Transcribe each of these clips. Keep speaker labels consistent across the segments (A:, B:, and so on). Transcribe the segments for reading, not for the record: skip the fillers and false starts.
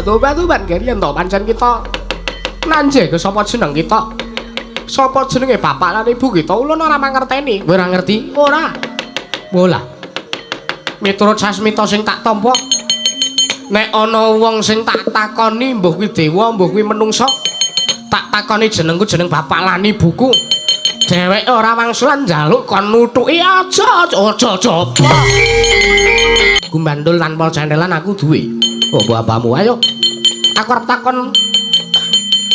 A: Tobat-tobat yen to pancen kita nanjeh ke sapa jeneng kita? Sapa jenenge bapak lan ibu kita? Ulun ora mangerteni. Kowe ora ngerti? Ora. Bola. Miturut sasmita sing tak tampa, nek ana wong sing tak takoni mbuh kuwi dewa, mbuh kuwi menungsa, tak takoni jenengku, jeneng bapak lan ibuku, dheweke ora wangsulan njaluk kon nutuki aja aja aja. Gumbandul tanpa centelan aku duwe. Oh, bapamu ayo. Aku arep takon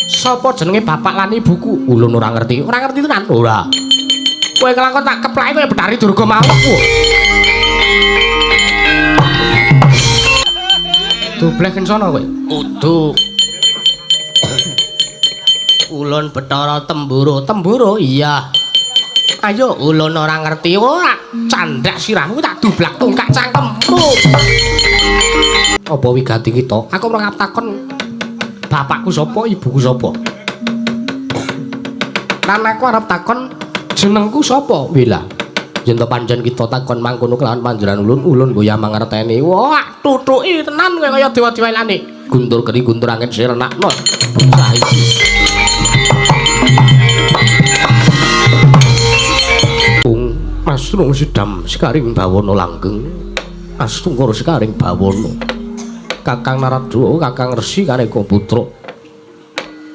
A: sapa jenenge bapak lan ibuku. Ulun ora ngerti. Ora ngerti tenan? Ora. Kowe kelakon tak keplaki kaya Betari Durga mau. Dubleh kencana kowe. Udu. Ulun Betara Temboro. Temboro? Iya. Ayo ulun ora ngerti. Ora candhak sirahmu tak dublak tungkak cangkemmu. Apa wigati kita? Aku ora takon bapakku sapa, ibuku sapa. Lan aku arep takon jenengku sapa? Wila. Yen to pancen kita takon mangkono kelawan panjenengan ulun, ulun mboya mangerteni. Wah, tutuki tenan kowe kaya dewa-dewa ilane. Guntur geni guntur angin sirnakno. Bocah iki. Ung Asrung sidam sekaring bawana langgeng. Astungkara sekaring bawana. Kakang Narada, Kakang Resi Kaneka Putra.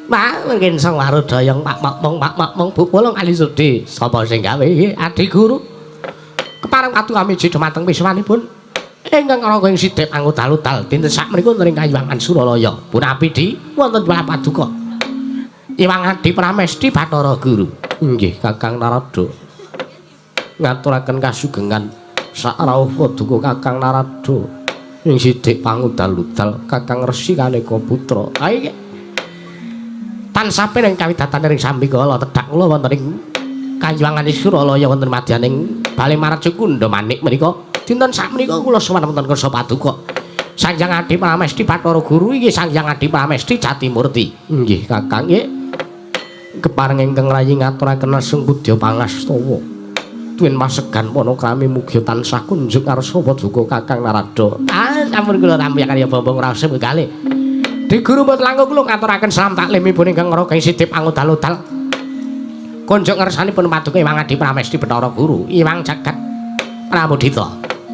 A: Mak mungkin sang warudayang mak mak mong mak mak mong bupulung kali sudi. Sapa sing gawe Adi Guru? Kepareng patu amiji dumateng wiswanipun ingkang raga ing sidep angudal-udal dinten sakmenika wonten ing Kayuwangan Suralaya. Punapi di wonten paduka. Iwang Adi Pramesti Bathara Guru. Inggih Kakang Narada. Ngaturaken kasugengan sakrauh paduka Kakang Narada ing sidik pangudal-udal Kakang Resi Kaneka Putra. Ayo tansah ing kawidatane ring sambikala tedhak kula wonten ing Kayuwangan Suralaya wonten madyaning Bale Marcukundha Manik menika dinten sakmenika kula sowan wonten kersa paduka Sang Hyang Adi Pramesti Bathara Guru iki Sang Hyang Adi Pramesti Jatimurti. Inggih Kakang nggih. Kepareng ingkang rayi ngaturaken asung pudya pangastawa. Tuwin masegan panakrami mugi tansah kunjuk ngarsa paduka Kakang Narada. Ah sampun kula tampi karya bombong raos kalih. Di guru mboten langkung kula ngaturaken salam taklimipun ingkang raga sidip angudal-udal. Kunjuk ngersanipun paduka Iwang Adi Pramesti Bathara Guru, Iwang Jagat Pramudita.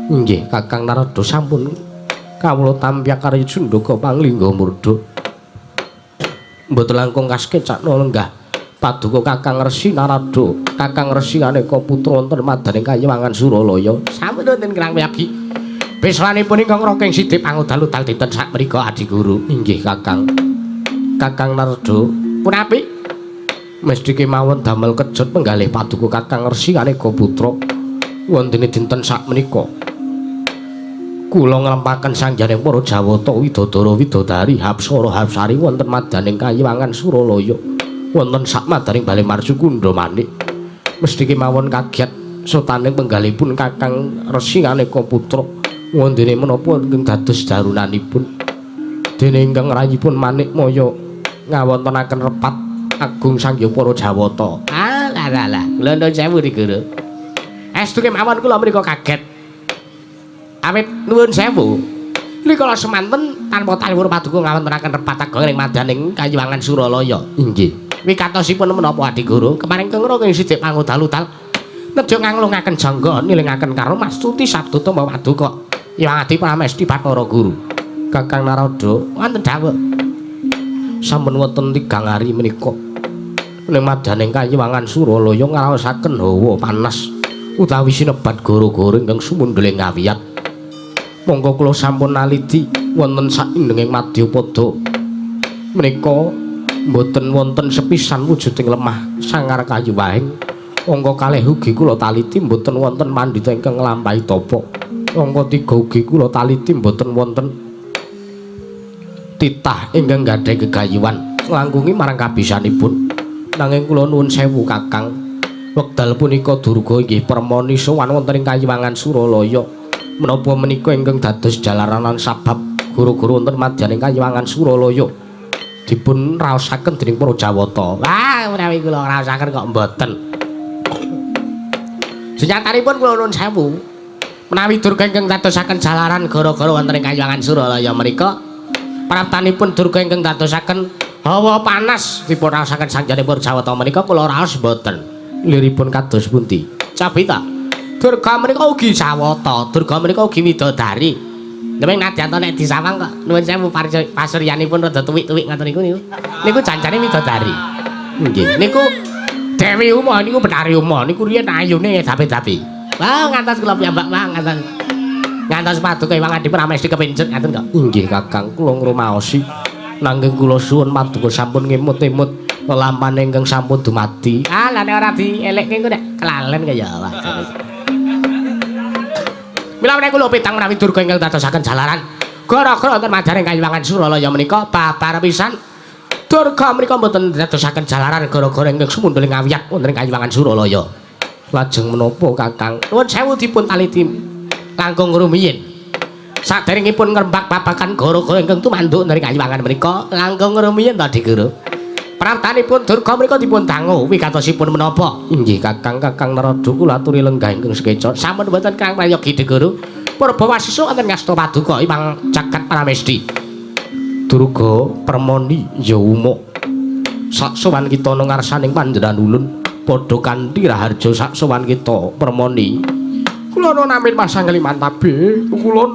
A: Inggih Kakang Narada sampun kawula tampi karya Cundaka Panglingga Murda. Mboten langkung kaskecakna lenggah paduka Kakang Resi Narada, Kakang Resi Kaneka Putra wonten madaning Kayuwangan Suralaya. Sampun wonten kirang piyagi. Beslanipun ingkang raga ing sidip angudal-udal dinten sakmenika Adi Guru. Inggih Kakang. Kakang Narada punapi mesti kemawon damel kejut penggalih paduka Kakang Resi Kaneka Putra wontene dinten sakmenika. Kula nglempaken sangjaning para Jawata widodara widodari hapsara hapsari wonten madaning Kayuwangan Suralaya. Wonten sakmadaning Bale Marcukundha Manik. Mesti kemawon kaget sotaning penggalihipun Kakang Resi Kaneka Putra wondene menapa ingkang dados darunanipun. Dene ingkang rayipun Manikmaya ngawontenaken repat agung sangya para Jawata. Ah lah lah lah. Kula nuwun sewu Guru. Estu kemawon kula mriku kaget. Awit nuwun sewu. Rikala semanten tanpa taliwur paduka ngawontenaken repat agung ing madaning Kayuwangan Suralaya. Inggih. Wikatosipun menapa Adi Guru? Kemarin kengro ing sidik pangudal-udal nedya nganglungaken jangga nilingaken karo mastuti sabda tama paduka Iwang Adi Pramesti Bathara Guru. Kakang Narada wonten dawuh. Sampun wonten tigang hari menika ning madaning Kayuwangan Suralaya ngraosaken hawa panas utawi sinebat gara-gara ingkang sumundhul ing ngawiyat. Monggo kula sampun naliti wonten saindenging madyapada menika mboten wonten sepisan wujuding lemah sangar kayu wahing. Angka kalih ugi kula taliti mboten wonten pandhita ingkang nglampahi tapa. Angka tiga ugi kula taliti mboten wonten titah ingkang gadhahi gegayuhan nglangkungi marang kabisanipun. Nanging kula nuwun sewu Kakang, wekdal punika Durga inggih permoni sowan wonten ing Kayuwangan Suralaya. Menapa menika ingkang dados jalaranan sabab guru-guru wonten madyaning Kayuwangan Suralaya dipun raosaken dening para Jawata. Wah, menawi kula raosaken kok mboten. Senyatanipun kula nuwun sewu. Menawi Durga ingkang dadosaken jalaran gara-gara wonten ing Kayuwangan Suralaya menika Praptanipun Durga ingkang dadosaken hawa panas dipun raosaken sangjanipun Jawata menika kula raos mboten. Liripun kados pundi? Cabita. Durga menika ugi Jawata, Durga menika ugi widodari. Demeng nadyan to nek disawang kok nuwun sewu pasuryanipun rada tuwik-tuwik ngoten niku niku. Niku janjane widodari. Nggih, niku Dewi Uma niku Betari Uma niku riyen ayune dape-dape. Wah, ngantos kula piyambak mah ngantos. Ngantos paduka Hyang Adi Pramesti kepincet ngaten kok. Inggih Kakang, kula ngrumaosi. Nanging kula suwun paduka sampun ngemut-emut lelampane ingkang sampun dumadi. Ah, lah nek ora dielekke engko nek kelalen kaya wah. Mila menawi kula pitang menawi Durga ingkang dadosaken jalaran gara-gara wonten madyaning Kayuwangan Suralaya menika babar pisan Durga menika mboten dadosaken jalaran gara-gara ingkang sumundul ing awyak wonten ing Kayuwangan Suralaya. Lajeng menapa Kakang? Nuwun sewu dipun taliti langkung rumiyin. Saderengipun ngrembak babagan gara-gara ingkang tumanduk wonten ing Kayuwangan menika langkung rumiyin ta Dik Guru. Praptanipun Durga menika dipun dangu wigatosipun menapa? Inggih Kakang, Kakang Narada kula aturi lenggah ingkang sekeca. Sampun mboten Kang prayogi Dik Guru. Purbawasisa wonten ngasta paduka Hyang Jagat Pramesti. Durga Permoni ya Uma. Saksowan kita ngarsaning panjenengan ulun padha kanthi raharja saksowan kita Permoni. Kula namin pasang liman tabe kula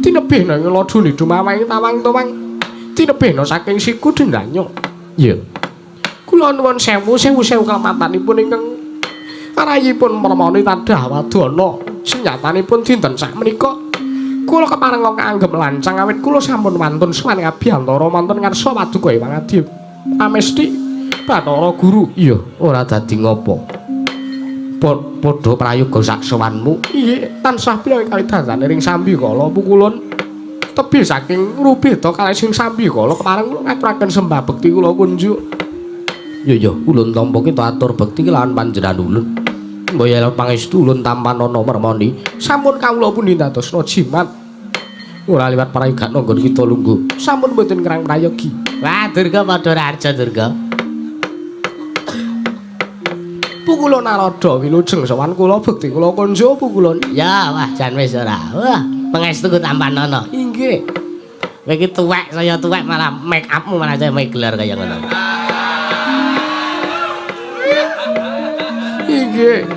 A: tinebihna ing ladune dumawang tawang-tawang tinebihna saking siku dendanya. Iya. Kula nuwun sewu sewu-sewu kalematanipun ingkang rayipun Permoni tadah wadana senyatanipun dinten sakmenika kula kepareng kaanggep lancang awit kula sampun wantun sowan ngabiyantara wonten ngarsa paduka Hyang Adi Pramesti Bathara Guru. Iya, ora dadi ngopo. Padha prayoga saksowanmu. Iya, tansah piye kalidasane ring sambikala pukulun tebih saking rubeda kalih sing sambikala kepareng kula ngaturaken sembah bekti kula kunjuk. Ya ya, ulun tampa kita atur bekti kelawan panjenengan ulun. Mbaya pangestu ulun tampanana Permoni. Sampun kawula pundi dadosna jimat. Ora liwat prayoga nggon kita lungguh. Sampun mboten ngrang prayogi. Wah, Durga padha raharja Durga. Pukulun Narada wilujeng sowan kula bekti kula kunjuk pukulun. Ya, wah jan wis ora. Wah, pangestu ku tampanana. Inggih. Kowe iki tuwek saya tuwek malah make upmu malah saya megler kaya ngono. Inggih.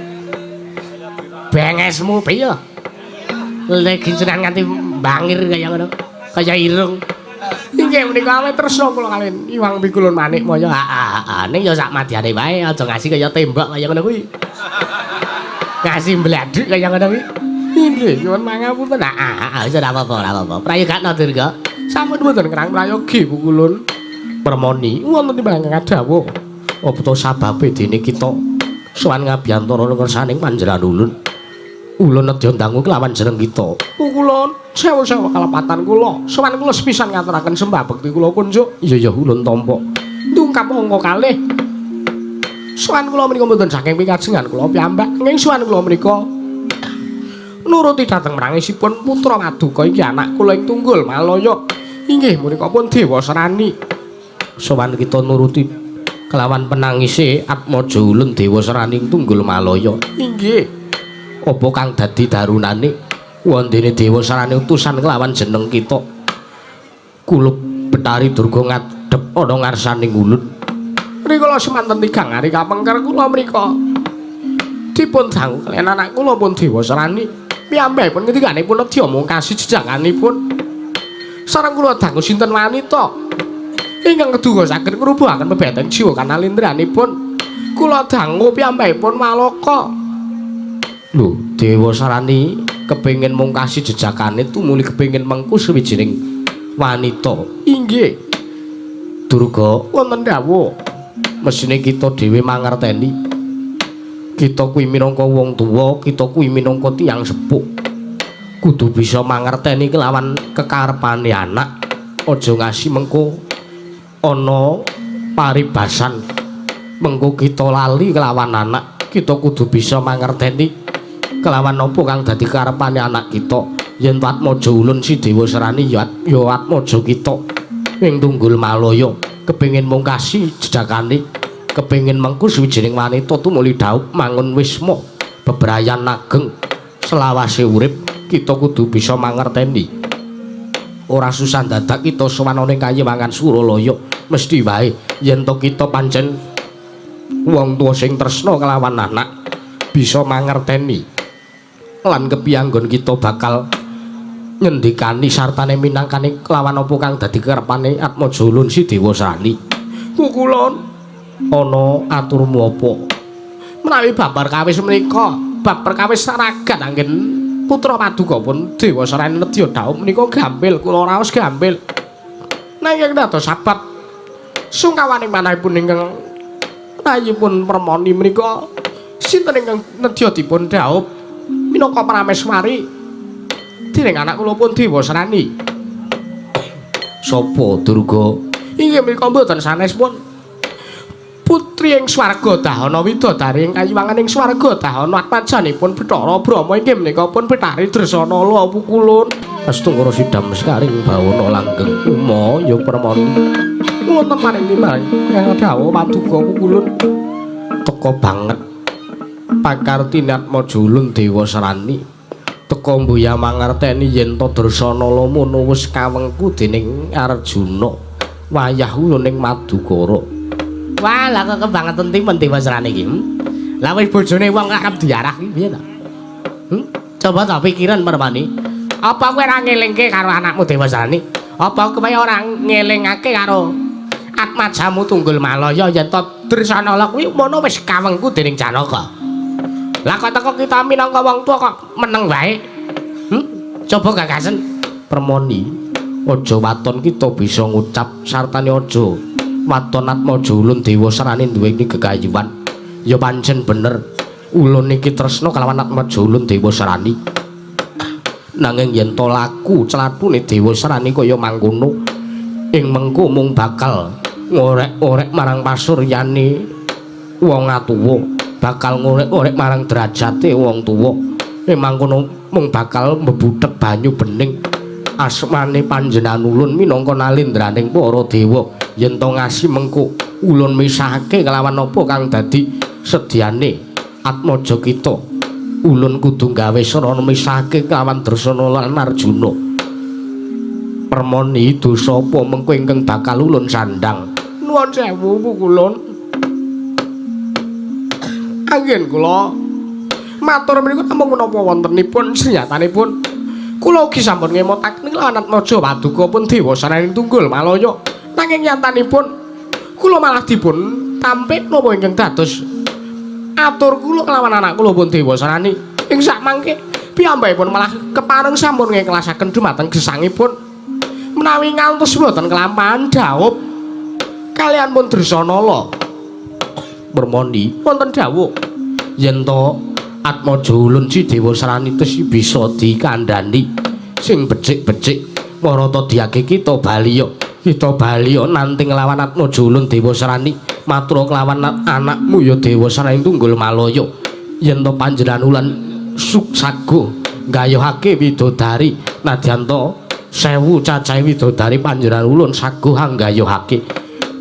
A: Bengesmu piye? Lek gincunan nganti bangir kaya ngono. Kaya irung. Inggih menika awet tresna kula kaliyan Iwang Pikulun Manikmaya. Heeh, heeh. Ning ya sak madyane wae aja ngasih kaya tembok kaya ngono kuwi. Ngasih mbladhuk kaya ngono kuwi. Inggih, nyuwun pangapunten. Heeh, heeh, wis ora apa-apa, ora apa-apa. Prayogakna Durga. Sampun mboten ngrang prayogi Pukulun Permoni. Wonten timbang dawuh. Apa to sababe dene kita sowan ngabiyantara ngersaning panjenengan ulun. Ulun nedya dangu kelawan jeneng kita. Pukulun sewu-sewu kalepatan kula. Sowan kula sepisan ngaturaken sembah bekti kula kunjuk. Iya ya ulun tampa. Ndungkap angka kalih. Sowan kula menika mboten saking pikajengan kula piyambak. Nanging sowan kula menika nuruti dhateng prangisipun putra Maduka iki anak kula ing tunggul Malaya. Inggih menika pun Dewa Serani. Sowan kita nuruti kelawan penangise Atmaja ulun Dewa Serani ing tunggul Malaya. Inggih. Apa kang dadi darunane wondene Dewa Sarane utusan kelawan jeneng kita kulup Betari Durga ngadhep ana ngarsaning ulun rikala semanten tigang hari kapengker kula mrika dipun dangu kaliyan anak kula pun Dewa Sarani piyambakipun ngendikanipun nedya mungkasi jejakanipun sareng kula dangu sinten wanita ingkang keduga saged ngrubuhaken pebeten jiwa kanalindranipun kula dangu piyambakipun Walaka. Lho, Dewa Sarani kepengin mungkasi jejakane tumuli kepengin mengku sawijining wanita. Inggih. Durga wonten dawuh. Mesine kita dhewe mangerteni. Kita kuwi minangka wong tuwa, kita kuwi minangka tiyang sepuh. Kudu bisa mangerteni kelawan kekarepane anak. Aja ngasi mengko ana paribasan. Mengko kita lali kelawan anak, kita kudu bisa mangerteni kelawan apa kang dadi karepane anak kita. Yen Atmaja ulun si Dewa Serani ya ya Atmaja kita ing tunggul Malaya kepengin mungkasi jejakane, kepengin mengku sawijining wanita tumuli dhaup mangun wisma bebrayan ageng selawase urip. Kita kudu bisa mangerteni. Ora susah dadak kita sowan ana ing Kayiwangan Suralaya. Mesti wae yen to kita pancen wong tuwa sing tresna kelawan anak bisa mangerteni lan kepiyanggon kita bakal nyendikani sartane minangkani kelawan apa kang dadi kerepane Atmaja ulun si Dewasrani. Kukulon ana aturmu apa? Menawi bab perkawis menika, bab perkawis ragat anggen putra paduka pun Dewasrani nedya dhaup menika gampil, kula raos gampil. Nanging dados sabab sungkawaning manahipun ingkang rayipun Permoni menika sinten ingkang nedya dipun dhaup minangka prameswari dening anak kula pun Dewasrani. Sapa Durga? Inggih menika mboten sanes pun putri ing swarga dahana widodari ing kayiwangan ing swarga dahana atmajanipun Bathara Brahma inggih menika pun Bathari Dresanala pukulun. Astungkara sidam sekaring bawana langgeng uma ya Permoni. Wonten paring timbal dawuh paduka pukulun. Teka banget pakartine Atmaja ulun Dewasrani. Teka mbuya mangerteni yen to Dresanala mono wis kawengku dening Arjuna wayah ulun ing Madukara. Wah, lah kok kebangetan timen Dewasrani iki. Lah wis bojone wong arep diarah iki piye ta? Coba tak pikiran Permoni. Apa kowe ora ngelingke karo anakmu Dewasrani? Apa kowe ora ngelingake karo atmajamu Tunggul Malaya yen to Dresanala kuwi mono wis kawengku dening Janaka? Lah kok teko kita minangka wong tuwa kok meneng wae? Coba gagasen Permoni, aja waton kita bisa ngucap sartane aja waton Atmaja ulun Dewasrani duweni gegayuhan. Ya pancen bener ulun iki tresna kelawan Atmaja ulun Dewasrani. Nanging yen to laku clatune Dewasrani kaya mangkono ing mengko mung bakal ngorek-orek marang pasuryane wong atuwa, bakal ngorek-orek marang derajate wong tuwa. Ing mangkono mung bakal mbebuthek banyu bening asmane panjenengan ulun minangka nalendraning para dewa. Yen to ngasi mengko ulun misahake kelawan apa kang dadi sedyane atmaja kita. Ulun kudu gawe srana misahake kelawan Dresana lan Arjuna. Permoni dosa apa mengko ingkang bakal ulun sandhang? Nuwun sewu pukulun. Anggen kula matur menika namung menapa wontenipun senyatanipun kula ugi sampun ngemotaken kelawan Atmaja paduka pun Dewasrani Tunggul Malaya. Nanging nyatanipun kula malah dipun tampik napa ingkang dados atur kula kelawan anak kula pun Dewasrani. Ing sakmangke piyambakipun malah kepareng sampun ngikhlasaken dumateng gesangipun menawi ngantos boten kelampahan dhaup kaliyan pun Dresanala. Permoni wonten dawuh yen to Atmaja ulun si Dewasrani tes bisa dikandhani sing becik-becik marata diake kita baliya. Kita baliya nanti nglawan Atmaja ulun Dewasrani matur kelawan anakmu ya Dewasrani Tunggul Malaya. Yen to panjenengan ulan suksago gayuhake widodari nadyan to 1000 cacahe widodari panjenengan ulun saguh anggayuhake.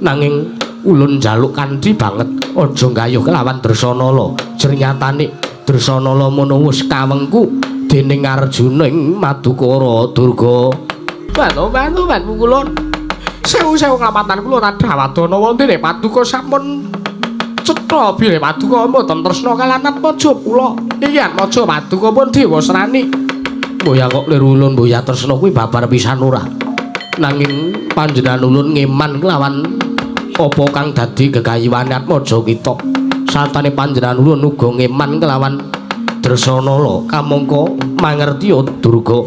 A: Nanging ulun njaluk kanthi banget aja gayuh kelawan Dresanala. Jernyatane Dresanala mono wis kawengku dening Arjuna ing Madukara Durga. Bantu bantu kulon. Sewu-sewu kelapatan kula tadawadana wontene paduka sampun cetha bilih paduka mboten tresna kaliyan Atmaja kula. Iki Atmaja paduka pun Dewasrani. Mboya kok lir ulun mboya tresna kuwi babar pisan ora. Nanging panjenengan ulun ngeman kelawan apa kang dadi gegayuhane Atmaja kita. Satane panjenengan ulun uga ngeman kelawan Dresanala kamangka mangertiya Durga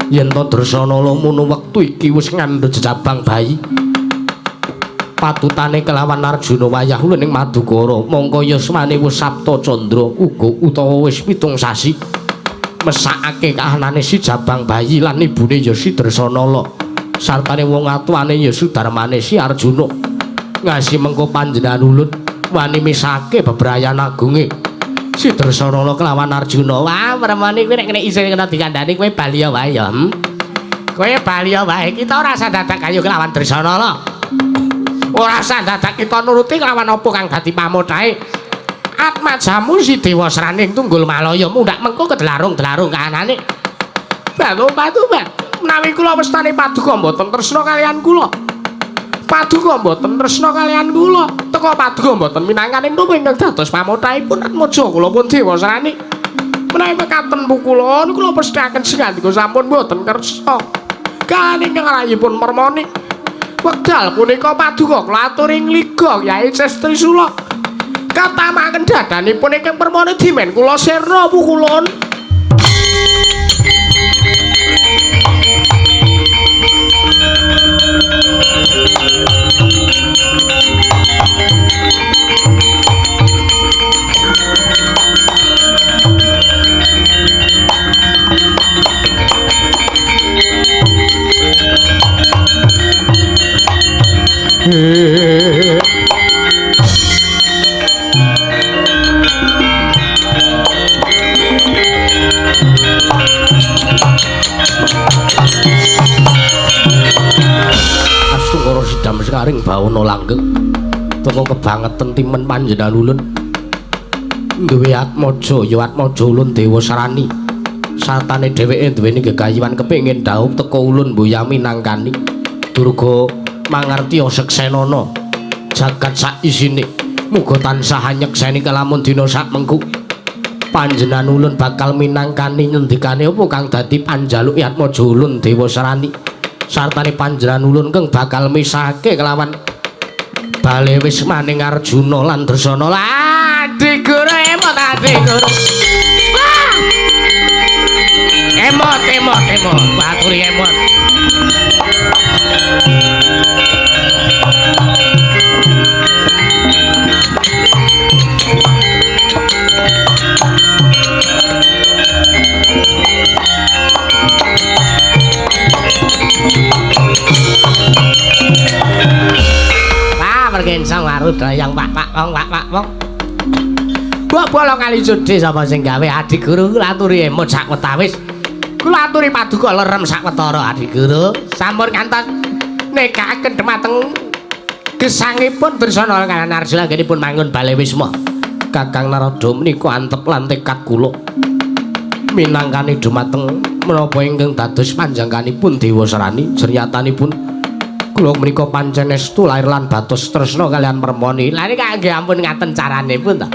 A: yen to Dresanala mono wektu iki wis ngandhut jejabang bayi. Patutane kelawan Arjuna wayah ulun ing Madukara mongko yasmane wis Sapta Candra uga utawa wis 7 sasi. Mesakake kahanane si jabang bayi lan ibune ya si Dresanala sartane wong atuane ya Sudarmane si Arjuna. Ngasi mengko panjenengan ulun wani misake bebrayan agunge si Dresanala kelawan Arjuna. Wah, Permoni kowe nek kena isih kena dikandhani kowe bali wae ya. Kowe bali wae, kita ora usah dadak kayu kelawan Dresanala. Ora usah dadak kita nuruti kelawan apa kang dadi pamothahe. Atmajamu si Dewasrani Tunggul Malaya mundhak mengko kedelarung-delarung kahanane. Batu batu bang. Menawi kula wastani paduka mboten tresna kaliyan kula. Paduka mboten tresna kaliyan kula. Teka paduka mboten minangkani napa ingkang dados pamothahipun Atmaja kula pun Dewasrani. Menawi mekaten pukulun kula pesthikaken sengandika sampun mboten kersa. Kaliyan ingkang rayipun Permoni. Wekdal punika paduka kula aturi ngliga Kyai Sestrisula. Katamaken dadanipun ingkang Permoni dimen kula sirna pukulun. Astungkara sidam sekaring bawana langgeng teka kebangeten timen panjenengan ulun duwe atmaja ya atmaja ulun Dewasrani sartane dheweke duweni gegayuhan kepengin dhaup teka ulun mboya minangkani durga mangartiya seksenana jagat sak isine muga tansah nyekseni kelamun dina sak mengku panjenengan ulun bakal minangkani ngendikane apa kang dadi panjaluk atmaja ulun Dewasrani sartane panjenengan ulun kang bakal misahke kelawan bale wismaning Arjuna lan Dresana. Adiguru emot adiguru. Emot emot emot baturi emot. Wah, pergensong warudayang pak pak wong pak pak wong. Mbok bala kali jodhe sapa sing gawe adiguru kula aturi emot sak wetawis. Kula aturi paduka lerem sak wetara adiguru. Sampun ngantos nekaken dhumateng gesangipun Dresana lan Arjuna anggenipun mangun bale wisma. Kakang Narada menika antep lan tekad kula minangkani dhumateng menapa ingkang dados panjangkanipun Dewasrani jernyatanipun kula menika pancen estu lair lan batos tresna kaliyan Permoni. Lah niki nggih ampun ngaten carane pun ta.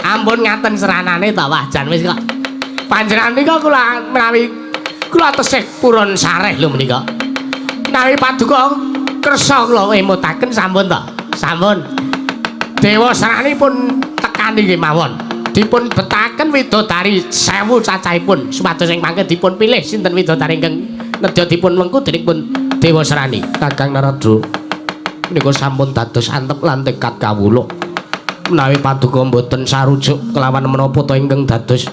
A: Ampun ngaten seranane ta wah jan wis kok. Panjenengan nika kula menawi kula tesih purun sareh lho menika. Menawi paduka kersa kula emutaken sampun ta. Sampun. Dewasrani pun tekani kemawon. Dipun betaken widodari 1000 cacahipun supados ing mangke dipun pilih sinten widodari ingkang nedya dipun wengku dening pun Dewasrani. Kakang Narada menika sampun dados antep lan tekad kawula. Menawi paduka mboten sarujuk kelawan menapa ta ingkang dados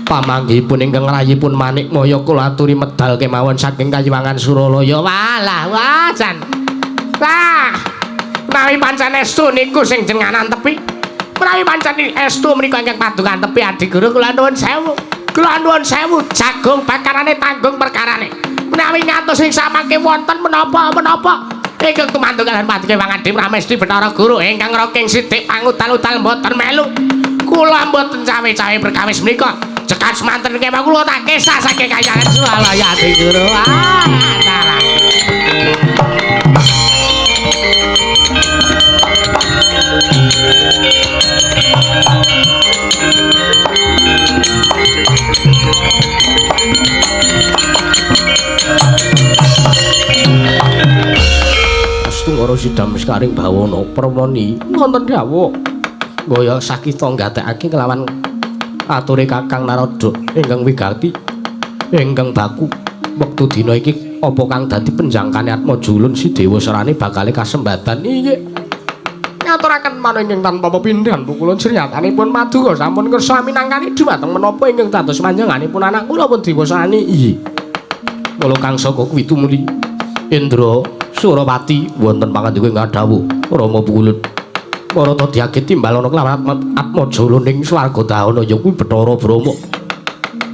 A: pamanggihipun ingkang rayipun Manikmaya kula aturi medal kemawon saking Kayiwangan Suralaya. Walah wah jan. Lah menawi pancen estu niku sing jenengan antepi. Menawi pancen estu menika ingkang paduka antepi adiguru kula nuwun sewu. Kula nuwun sewu jagung bakarane tanggung perkarane. Menawi ngantos ing samangke wonten menapa-menapa ingkang tumantung kaliyan paduka Wangadi Pramesti Bathara Guru ingkang raking sithik pangutal-utal mboten melu. Kula mboten cawe-cawe perkawis menika. Cekat semanten kemawon kula tak kesah saking Kayangan Suralaya adiguru. Ah, dalah. Astungkara sidam sekaring bawana Permoni wonten dawuh gaya sakita nggatekake kelawan ature Kakang Narada ingkang wigati ingkang baku wektu dina iki apa kang dadi penjangkane atmaja ulun si Dewasrani bakale kasembatan. Inggih ngaturaken manunging ingkang tanpa pepindhan pukulun srinyatanipun paduka sampun kersa minangkani dhumateng menapa ingkang dados panjenenganipun anak kula pun Dewasrani. Inggih kula kang saka kuwi tumuli Indra Surapati wonten pangandika ingkang dawuh Rama pukulun marata diagit timbalana kelawan atmaja ulun ing swarga dahana ya kuwi Bathara Brahma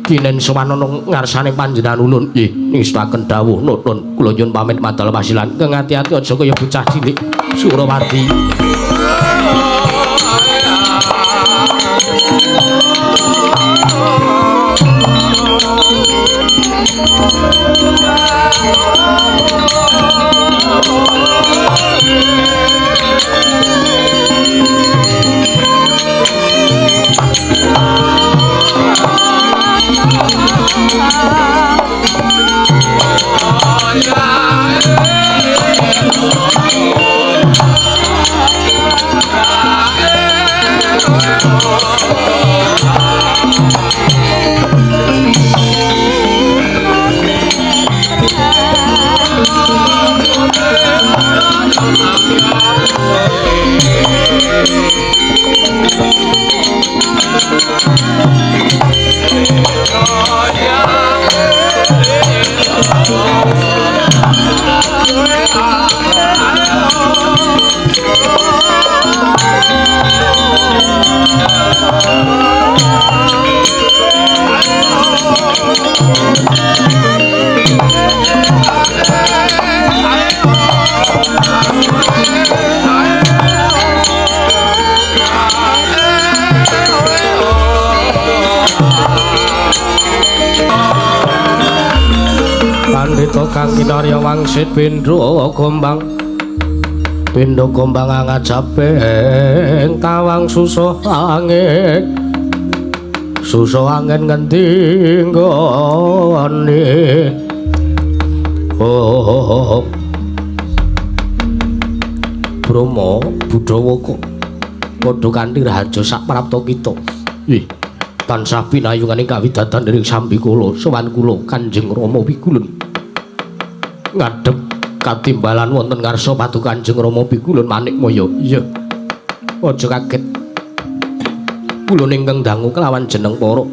A: kinen sowanana ngarsane panjenengan ulun. Nggih ngestuaken dawuh nutun kula nyuwun pamit madal pasilan kang ati-ati aja kaya bocah cilik Surapati. kita kang kinarya wangsit pindha gombang. Pindha gombang angajaping tawang susuh angin. Susuh angin ngendi nggone. Oh. Brahma Budawa kok padha kanthi raharja sak prapta kita. Ih, tansah pinayunganing kawidatan dening sambikala sowan kula Kanjeng Rama Pikulun. Ngadhep katimbalan wonten ngarsa paduka Kanjeng Rama Pikulun Manikmaya. Iya. Aja kaget. Kula ingkang dangu kelawan jeneng para.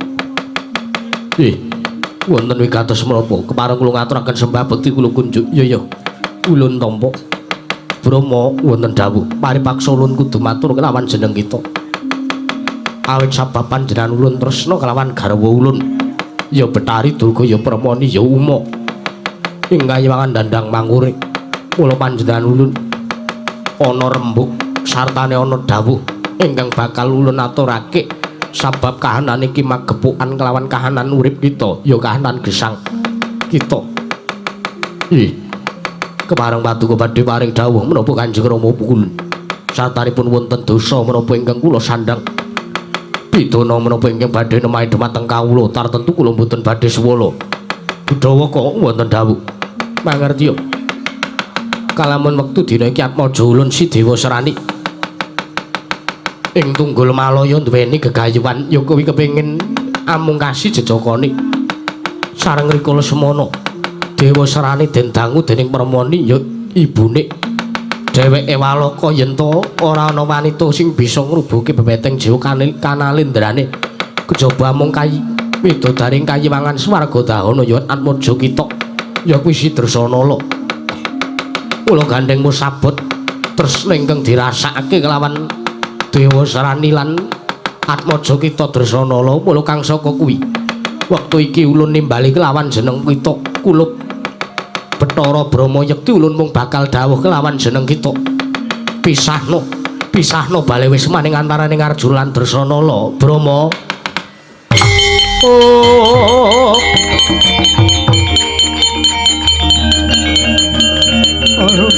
A: Ih, wonten wigatos menapa kepareng kula ngaturaken sembah bekti kula kunjuk. Iya ya. Ulun tampa. Brahma wonten dawuh paripaksa ulun kudu matur kelawan jeneng kita. Awit sabab panjenengan ulun tresna kelawan garwa ulun. Ya Betari Durga ya Permoni ya Uma. Ing kayiwangan dandang mangure. Mula panjenengan ulun ana rembug sartane ana dawuh ingkang bakal ulun aturake sabab kahanan iki magepokan kelawan kahanan urip kita, ya kahanan gesang kita. Ih. Kepareng paduka badhe paring dawuh menapa Kanjeng Rama Pikulun. Sartanipun wonten dosa menapa ingkang kula sandhang. Pidana menapa ingkang badhe nemahi dhumateng kawula tartentu kula mboten badhe suwala. Budawa kok wonten dawuh. Mangertiya. Kalamun wektu dina iki Atmaja ulun si Dewa Serani ing Tunggul Malaya duweni gegayuhan ya kuwi kepengin amungkasi jejokone sareng rikala semana. Dewa Serani den dangu dening Permoni ya ibune dheweke Walaka yen to ora ana wanita sing bisa ngrubuhke bebeteng jiwa kanalindrane kejaba amung kayi widodaring kayiwangan swarga dahana ya Atmaja kita ya kuwi si Dresanala. Kula gandheng musabot tresna ingkang dirasakake kelawan Dewa Serani lan Atmaja kita Dresanala. Mula kang saka kuwi wektu iki ulun nimbali kelawan jeneng kita kulup Bathara Brahma yekti ulun mung bakal dawuh kelawan jeneng kita. Pisahno, pisahno bale wis maning antaraning Arjuna lan Dresanala. Brahma. Oh. Oh.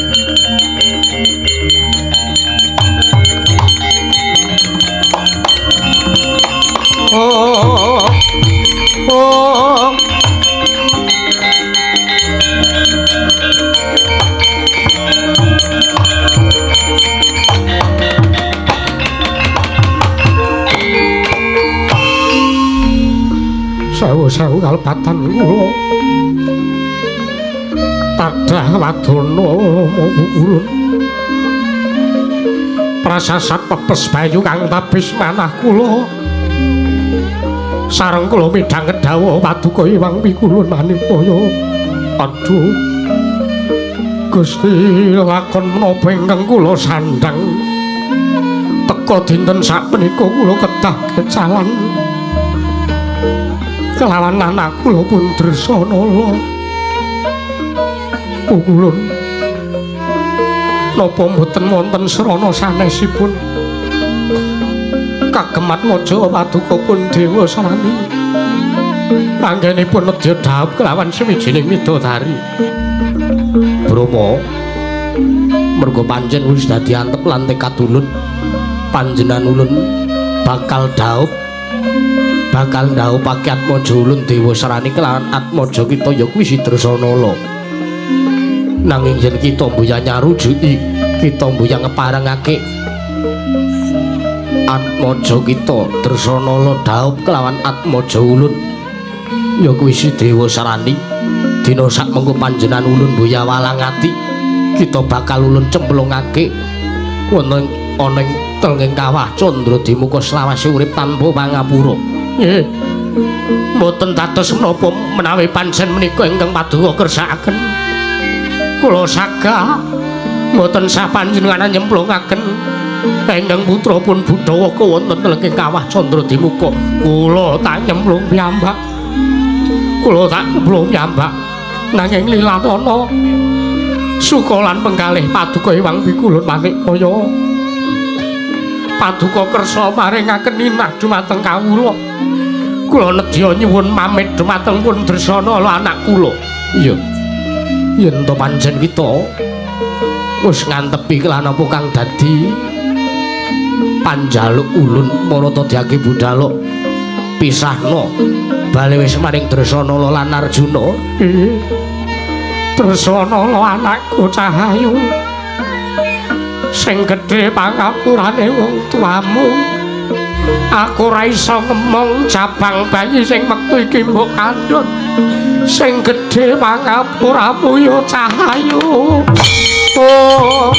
A: Oh. Oh. Sewu-sewu kalepatan kula tadah wadana ulun prasasat pepes bayu kang tabis manah kula sareng kula midhanget dawuh paduka Hyang Pikulun Manikmaya. Aduh Gusti, lakon menapa ingkang kula sandhang teka dinten sakmenika kula kedah kecalan kelawan anak kula pun Dresanala. Pukulun napa mboten wonten srana sanesipun kagem Atmaja paduka pun Dewa Serani anggenipun nedya dhaup kelawan sawijining widodari. Brahma, merga pancen wis dadi antep lan tekad ulun panjenengan ulun bakal dhaup bakal ndhawuhake Atmaja ulun Dewa Serani kelawan Atmaja kita ya kuwi si Dresanala. Nanging yen kita mbuya nyarujuki, kita mbuya ngeparengake Atmaja kita Dresanala dhaup kelawan Atmaja ulun ya kuwi si Dewa Serani. Dina sakmengko panjenengan ulun mbuya walang ati, kita bakal ulun cemplungake wonten ana ing tenging kawah Candra Dimuka selawase urip tanpa pangapura. Nggih. Mboten dados menapa menawi pancen menika ingkang paduka kersakaken. Kula sagah mboten sah panjenengan nyemplungaken ingkang putra pun Budawaka wonten tenging kawah Candra Dimuka. Kula tak nyemplung piyambak. Kula tak nyemplung piyambak. Nanging lilanana suka lan penggalih paduka Hyang Pikulun Manikmaya. Paduka kersa maringaken ninah dumateng kawula. Kula nedya nyuwun pamit dumateng pun Dresanala anak kula. Iya. Yen to pancen kita wis ngantepi kelan apa kang dadi panjaluk ulun marata dyake budalok pisahna bali wis maring Dresanala lan Arjuna. Dresanala anakku Cahayu sing gedhe pangapurane wong tuamu. Aku ora iso ngemong cabang bayi sing wektu iki mbok kandhut. Sing gedhe pangapuramu ya Cahayu. Oh.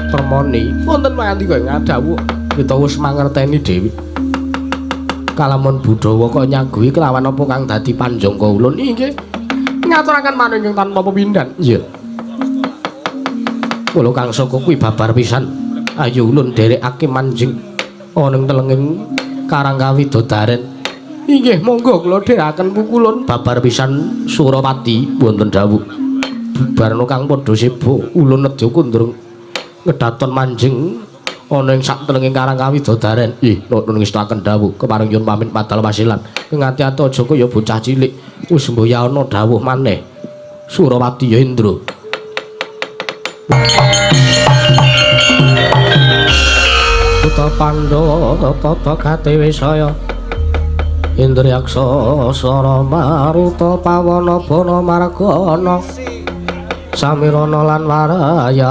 A: Permoni wonten pangandika ing ngadhawuh kita wis mangerteni dhewe. Kalamun Budawa kok nyaguhi kelawan apa kang dadi panjangka ulun. Inggih. Ngaturaken manunging tanpa pepindhan. Iya. Kula kang saka kuwi babar pisan. Ayo ulun dherekake manjing ana ing telenging Karang Kawidodaren. Inggih, monggo kula dherekaken pukulun babar pisan Surapati wonten dawuh. Bubarna kang padha sibuk ulun nedya kundur ngedaton manjing ana ing saktelenging Karang Kawidodaren. Ih, nuwun ngestakaken dawuh kepareng nyuwun pamit padal wasilan. Ngati-ati aja kaya bocah cilik. Wis mboya ana dawuh maneh. Surapati ya Indra. Putra Pandhawa tata gati wisaya. Indriyaksa Sara Maruta Pawana Bana Margana Samirana lan Warayang.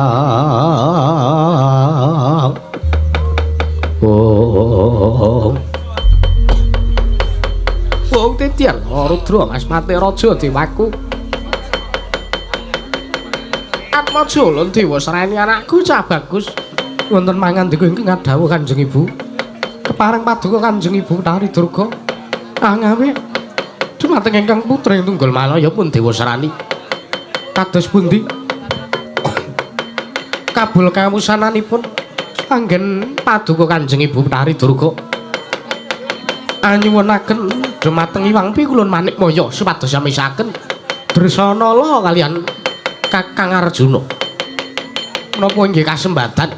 A: Oh. Wong titian Rudra Mas Mate Raja Dewaku. Atmaja ulun dewa sreni anakku cah bagus. Wonten mangandika ingkang ngadhawuh Kanjeng Ibu. Kepareng paduka Kanjeng Ibu Tari Durga. Angawe dumateng ingkang putri tunggal Malaya pun dewa srani. Kados pundi kabul kawusananipun anggen paduka Kanjeng Ibu Tari Durga anyuwunaken dumateng Iwang Pikulun Manikmaya supados samisaken Dresanala kalian Kakang Arjuna. Menapa inggih kasembadan?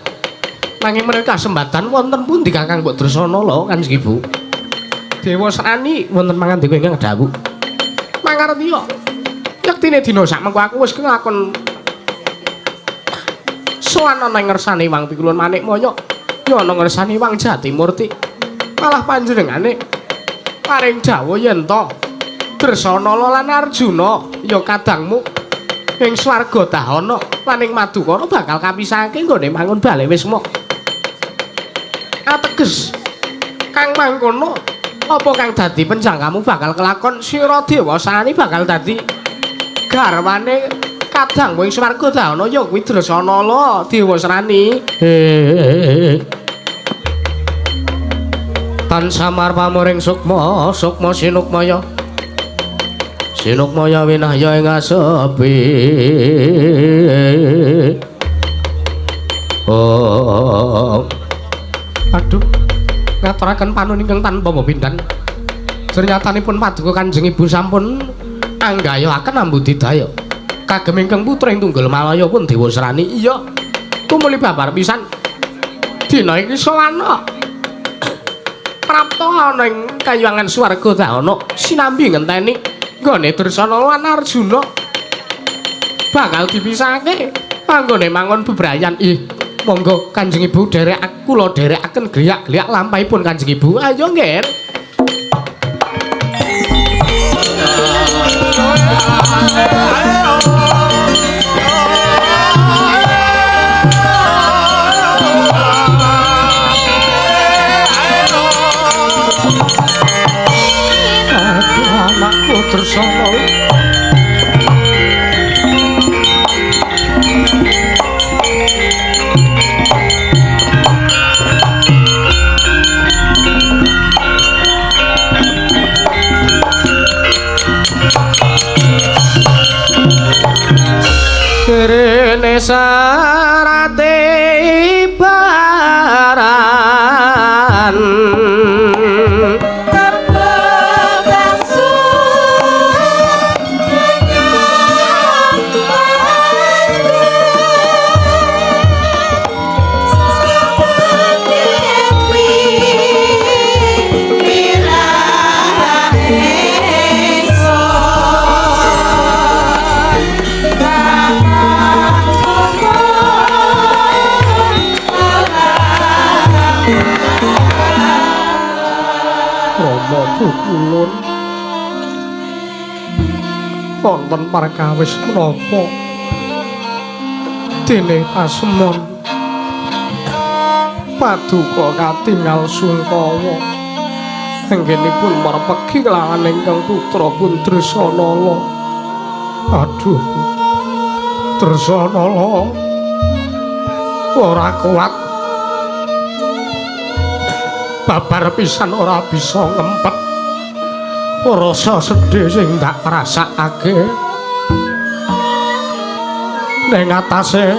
A: Nanging menika kasembadan wonten pundi Kakang mbok Dresanala Kanjeng Ibu? Dewa Srani wonten mangandika ingkang dawuh. Mangartiya yektine dina sakmengko aku wis kelakon sowan ana ing ngersane Iwang Pikulun Manikmaya, ya ana ngersane Iwang Jatimurti. Malah panjenengane paring dawuh yen to Dresanala lan Arjuna ya kadangmu ing swarga dahana lan ing Madukara bakal kapisahake nggone mangun bale wisma. Ateges kang mangkono apa kang dadi penjangkamu bakal kelakon sira dewa sani bakal dadi garwane kadang ing swarga dahana ya kuwi Dresanala dewa srani. Tan samar pamuring sukma sukma sinukmaya sinukmaya winahya ing asepi. Oh. Aduh, ngaturaken panun ingkang tanpa pepindhan. Sernyatanipun paduka Kanjeng Ibu sampun anggayahaken ambudidaya kagem ingkang putra ing tunggal Malaya pun dewa srani. Iya, tumuli babar pisan dina iki sowana prapta ana ing kayuwangan swarga dahana sinambi ngenteni nggone Dresanala lan Arjuna bakal dipisahake anggone mangon bebrayan. Ih, monggo Kanjeng Ibu dherek kula dherekaken griyak-griyak lampahipun Kanjeng Ibu. Ayo nggih. Anakku Dresanala. Rene sarate Wonten perkawis menapa? Dene pasemon paduka katingal sungkawa anggenipun merpegi kelawan ingkang putra pun Dresanala. Aduh, Dresanala ora kuat, babar pisan ora bisa ngempet rasa sedih sing tak rasakake ning atase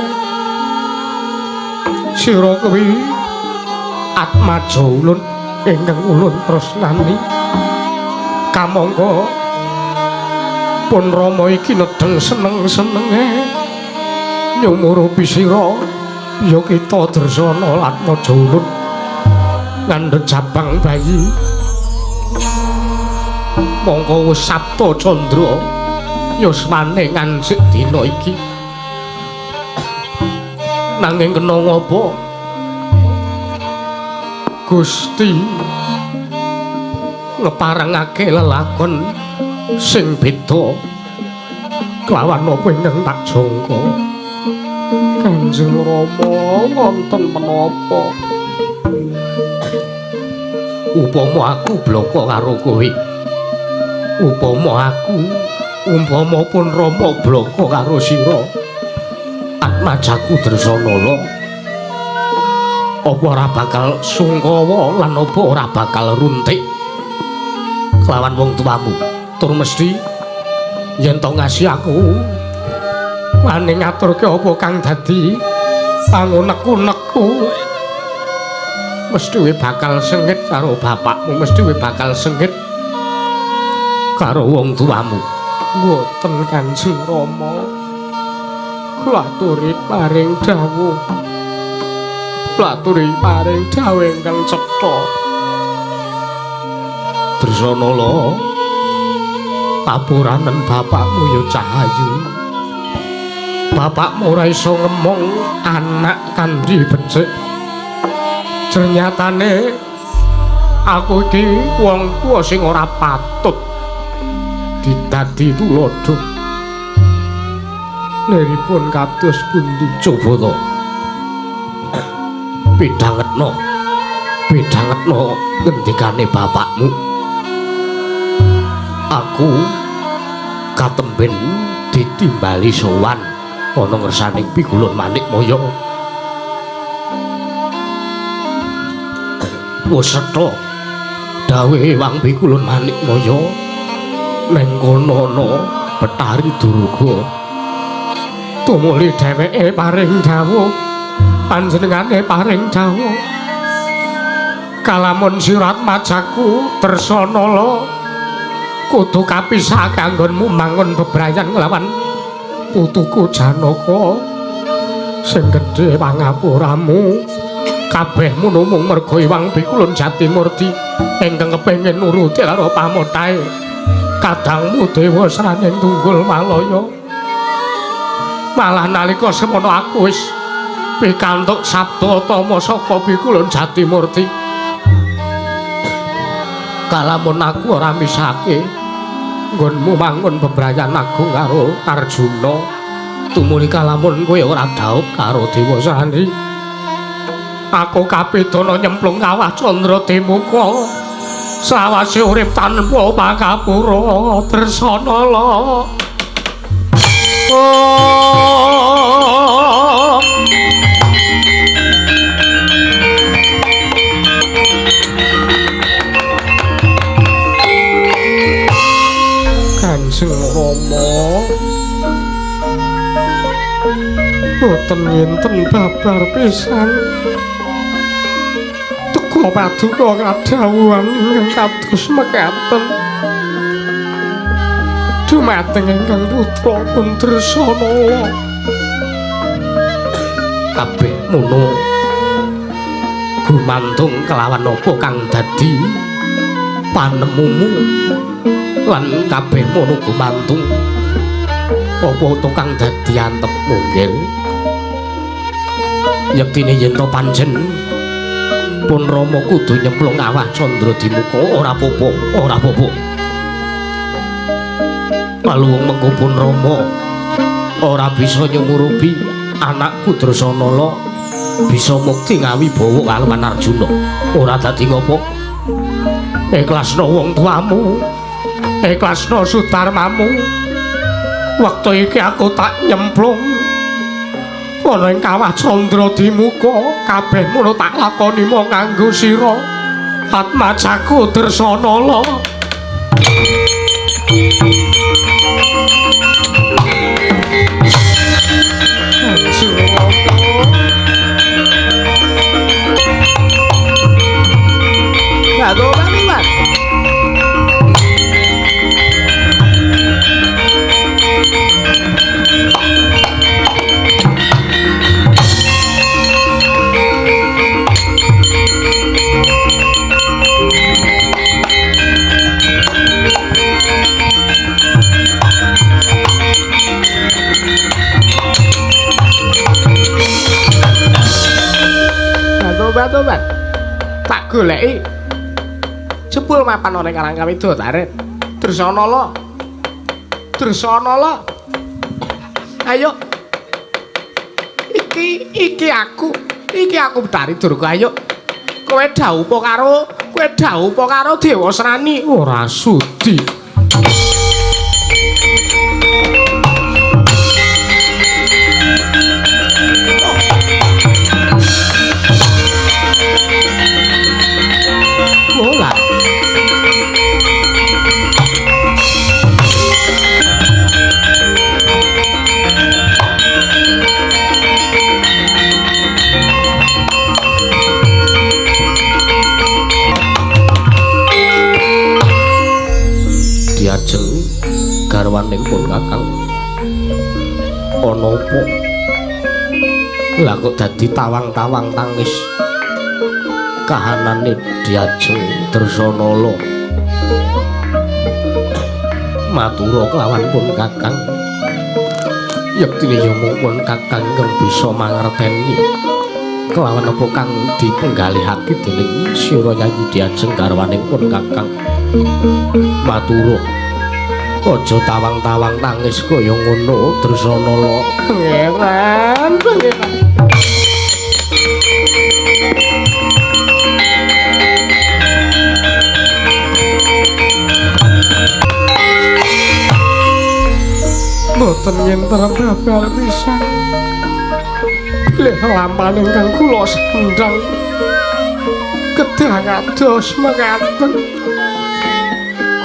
A: sira kuwi atmaja ulun ingkang ulun tresnani. Kamangka pun Rama iki nedeng seneng-senenge nyumurupi sira, ya kita Dresana Atmaja ulun ngandhut jabang bayi. Mongko wis Sabta Candra yuswane ngancik dina iki. Nanging kena ngapa Gusti ngeparengake lelakon sing beda kelawan apa ingkang tak jangka? Kanjeng Rama wonten menapa? Upama aku blaka karo kowe, upama aku, umpama pun Rama blaka karo sira, atmajaku Dresanala apa ora bakal sungkawa lan apa ora bakal runtik kelawan wong tuamu? Tur mesti yen to ngasih aku wani ngaturke apa kang dadi pangunek-unekku, mesti bakal sengit karo bapakmu, mesti bakal sengit karo wong tuamu. Mboten Kanjeng Rama, kula aturi paring dawuh, kula aturi paring dawuh ingkang cetha. Dresanala, apuranen bapakmu ya Cahayu. Bapakmu ora iso ngemong anak kanthi becik. Ternyatane aku iki wong tuwa sing ora patut didadi tuladha. Liripun kados pundi? Coba to pidhangetno, pidhangetno ngendikane bapakmu. Aku katemben ditimbali sowan ana ngersaning pigulun Manikmaya. Wis setha dawuhe Wang Pikulun Manikmaya, ning kono ana Betari Durga. Tumuli dheweke paring dawuh, panjenengane paring dawuh, kalamun sira atmajaku Dresanala kudu kapisah kanggonmu mangun bebrayan nglawan putuku Janaka sing gedhe pangapuramu. Kabeh mung merga Iwang Pikulun Jatimurti ingkang kepengin nuruti karo pamotahe kadangmu Dewa Sraning Tunggul Malaya. Malah nalika semono aku wis pikantuk sabda tama saka Pikulun Jatimurti, kalamun aku ora misake nggonmu mangun bebrayan agung karo Arjuna, tumuli kalamun kowe ora dhaup karo Dewa Srani, aku kapidana nyemplung kawah Candra Dimuka selawase urip tanpa pangapura. Dresanala. Oh, Kanjeng Rama, boten nginten babar pisan teka paduka kadhawuhan ingkang kados mekaten dumateng ingkang putra pun Dresanala. Kabeh mono gumantung kelawan apa kang dadi panemumu, lan kabeh mono gumantung apa to kang dadi antepmu nggih. Yektine yen to pancen pun Rama kudu nyemplung awah Candra Dimuka, ora apa-apa, ora apa-apa. Paluwung mengko pun Rama ora bisa nyumurupi anakku Dresanala bisa mukti ngawibawa kalawan Arjuna. Ora dadi ngopo? Ikhlasno wong tuamu, ikhlasno sutarmamu. Wektu iki aku tak nyemplung ana ing kawah Candra Dimuka, kabeh mono tak lakoni mung nganggo sira. Atmajaku Dresanala. Tobat. Tak goleki. Jebul mapan ana ing Karang Widodaren. Dresanala. Dresanala. Ayo. Iki aku. Iki aku Betari Durga, ayo. Kowe dhawuh karo Dewasrani? Ora sudi. Bola. Diajeng garwaning pun Kakang ana apa? Lah kok dadi tawang-tawang tangis kahanane Diajeng Dresanala. Matura kelawan pun Kakang, yektine ya mung pun Kakang ingkang bisa mangerteni kelawan apa kang dipenggalihake dening sira Yayi Diajeng garwaning pun Kakang. Matura, aja tawang-tawang tangis kaya ngono Dresanala. Pangeran, pangeran. Mboten nyenter babal pisan. Bilih lampahan ingkang kula sandhang kedah kados mekaten.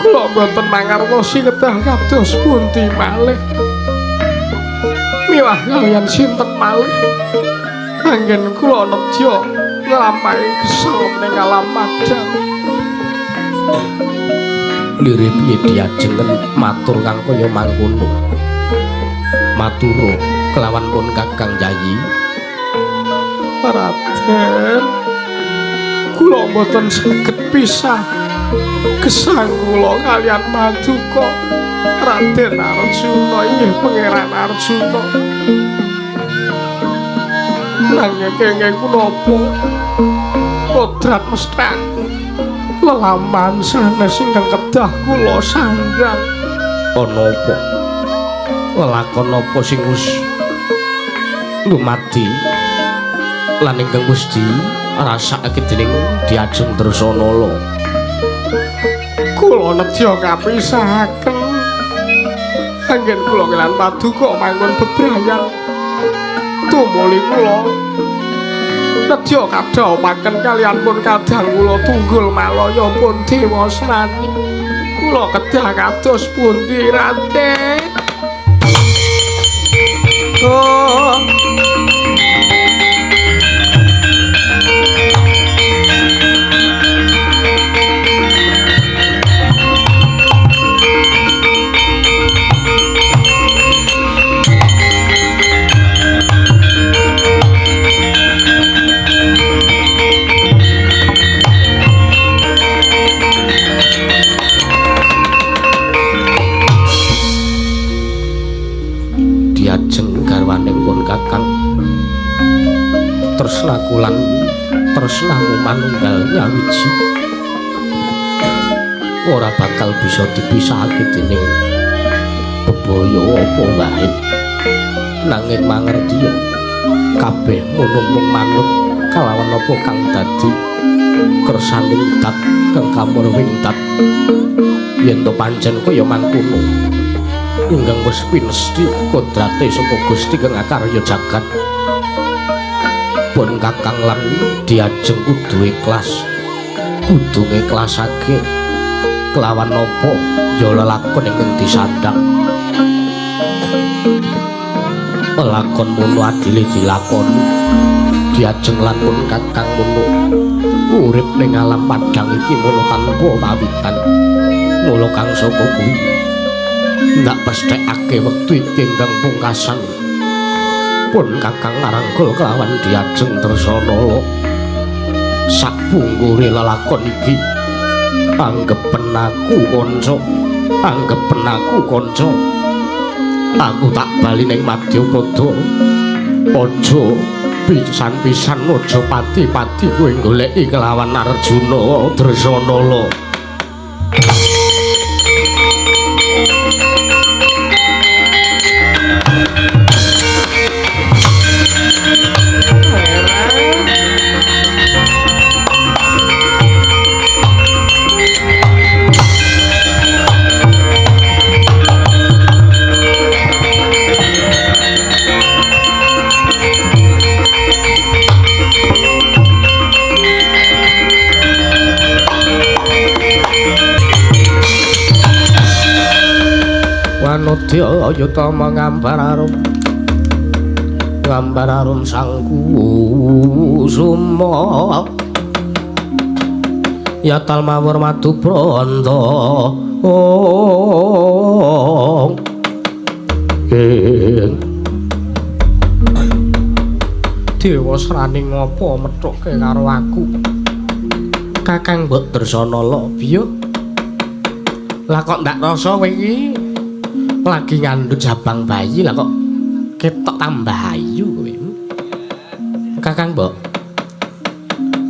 A: Kula mboten mangertosi kedah kados pundi malih. Miwah kaliyan sinten malih anggen kula nedya nglampahi gesang ning alam padang. Lire piye Diajeng matur kang kaya mangkono? Matura kelawan pun Kakang Yayi. Raden, kula mboten saged pisah gesang kula kaliyan paduka Raden Arjuna inggih Pangeran Arjuna. Nanging kenging punapa kodrat mesthake lelampahan sanes ingkang kedah kula sandhang. Ana apa? Lelakon apa sing wis lumadi lan ingkang wis dirasakake dening Diajeng Dresanala? Kula nedya kapisahaken anggen kula kelan paduka manggon bebrayan. Tumuli kula nedya kadhawuhaken kaliyan pun kadang kula Tunggul Malaya pun Dewasrani. Kula kedah kados pundi Raden? Oh. Diajeng garwaning pun Kakang, tresnaku lan tresnamu manunggal nyawiji ora bakal bisa dipisahake dening Jayabaya apa wae. Nanging mangertiya kabeh mono mung manut kalawan apa kang dadi kersaning dat kang kamurwing dat. Yen to pancen kaya mangkono ingkang wis pinesthi kodrate saka Gusti kang akarya jagat. Pun Kakang lan diajeng kudu ikhlas, kudu ngiklasake kelawan napa ya lelakon ingkang disandhang. Lelakon mono adile dilakoni. Diajeng lan pun Kakang mono urip ning alam padhang iki mono tanpa pawitan. Mula kang saka kuwi ndak pesthekake wektu iki ingkang pungkasan. Pun Kakang ngarangkul kelawan diajeng Dresanala sakpungkure lelakon iki. Anggepen aku kanca, anggepen aku kanca. Aku tak bali ning Madyapada. Aja pisan-pisan aja pati-pati kowe goleki kelawan Arjuna Dresanala. Wanodya yutama ngambar arum, ngambar arum sangkusuma yatal mawur madu branta. Dewa Srani ngopo methuke karo aku? Kakang mbok Dresanala biyo. Lah kok ndak rasa kowe iki lagi ngandhut jabang bayi, lah kok ketok tambah ayu kowe. Kakang mbok.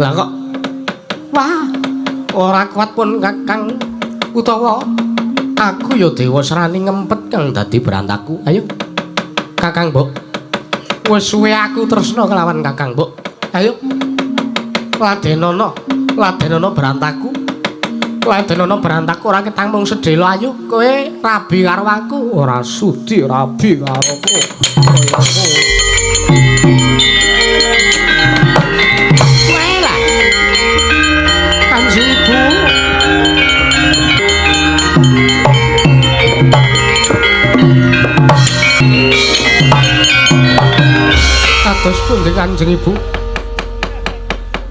A: Lah kok wah, ora kuat pun Kakang utawa aku ya Dewa Srani ngempet kang dadi berantaku. Ayo Kakang mbok. Wis suwe aku tresna kelawan Kakang mbok. Ayo ladenono, ladenono berantaku. Ladenono berantaku ora ketang mung sedhela. Ayo kowe rabi karo aku. Ora sudi rabi karo kowe. Kowe lah Kanjeng Ibu. Kados pundi Kanjeng Ibu?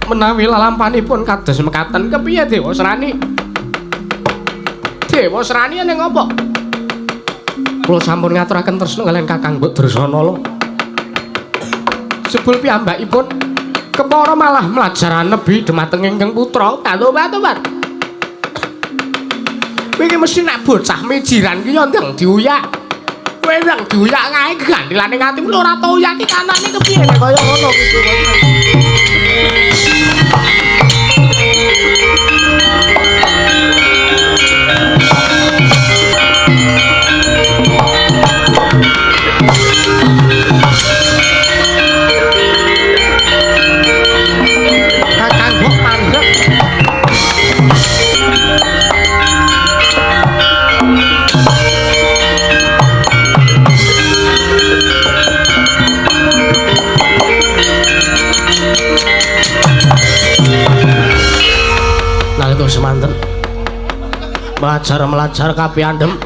A: Menawi lalampanipun kados mekaten kepiye Dewa Srani? Dewa Srani ning apa? Kula sampun ngaturaken tresna kaliyan Kakang mbok Dresanala. Jebul piyambakipun kepara malah mlajaran nebi dhumateng ingkang putra. Tobat-tobat. Kowe iki mesti nek bocah mijiran ki ya ndang diuyak. Kowe ndang diuyak kae gandilane atimu ora tau uyak ki kanane kepiye nek kaya ngono kuwi. Kakang mbok mandek. Nalika semanten melajar-melajar kabeh andhem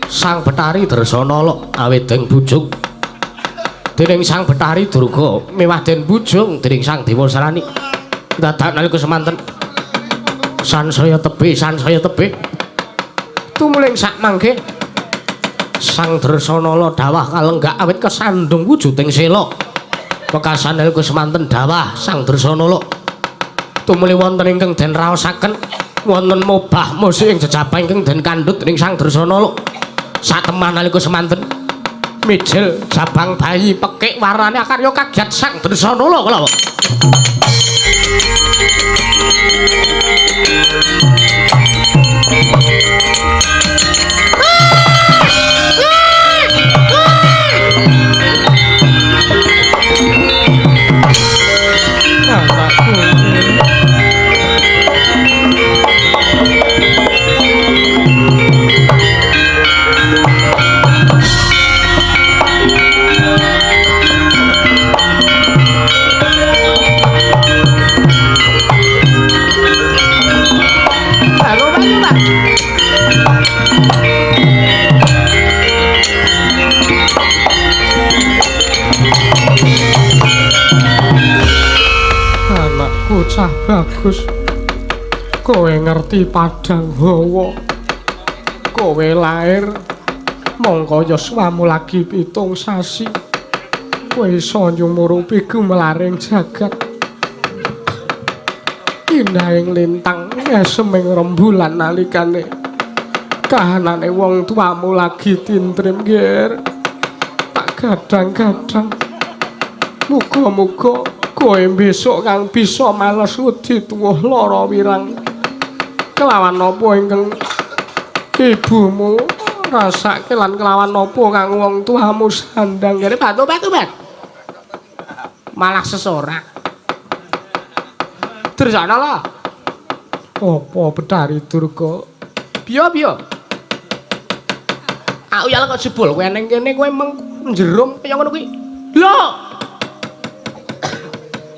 A: Sang Bethari Dresanala awit den bujung dening Sang Bethari Durga miwah den bujung dening Sang Dewa Srani. Dadak nalika semanten sansaya tebih, sansaya tebih tumuling sak mangke Sang Dresanala dawah kalenggak awit kesandung wujuding sela. Wekasan nalika semanten dawah Sang Dresanala tumuli wonten ingkang den raosaken wonten mobah musik ing jejabah ingkang den kandhut dening Sang Dresanala. Satemah nalika semanten mijil jabang bayi pekik warnane akarya kagiat Sang Dresanala kula. Anakku cah bagus. Kowe ngerti padang hawa. Kowe lair mongko yuswamu lagi 7 sasi. Kowe iso nyumurupi gumelaring jagat. Indahing lintang eseming rembulan nalikane kahanane wong tuamu lagi tintrim, Ger. Tak gadang-gadang. Muga-muga kowe besok kang bisa males wedi tuwuh lara wirang. Kelawan napa ingkang ibumu rasake lan kelawan napa kang wong tuamu sandang. Jare batu-batu, Bat. Malah sesorak. Dursana lho. Apa Betari Durga? Biyo-biyo. Aku ya kok jebul kowe ning kene kowe meng jerum kaya ngono kuwi. Lho.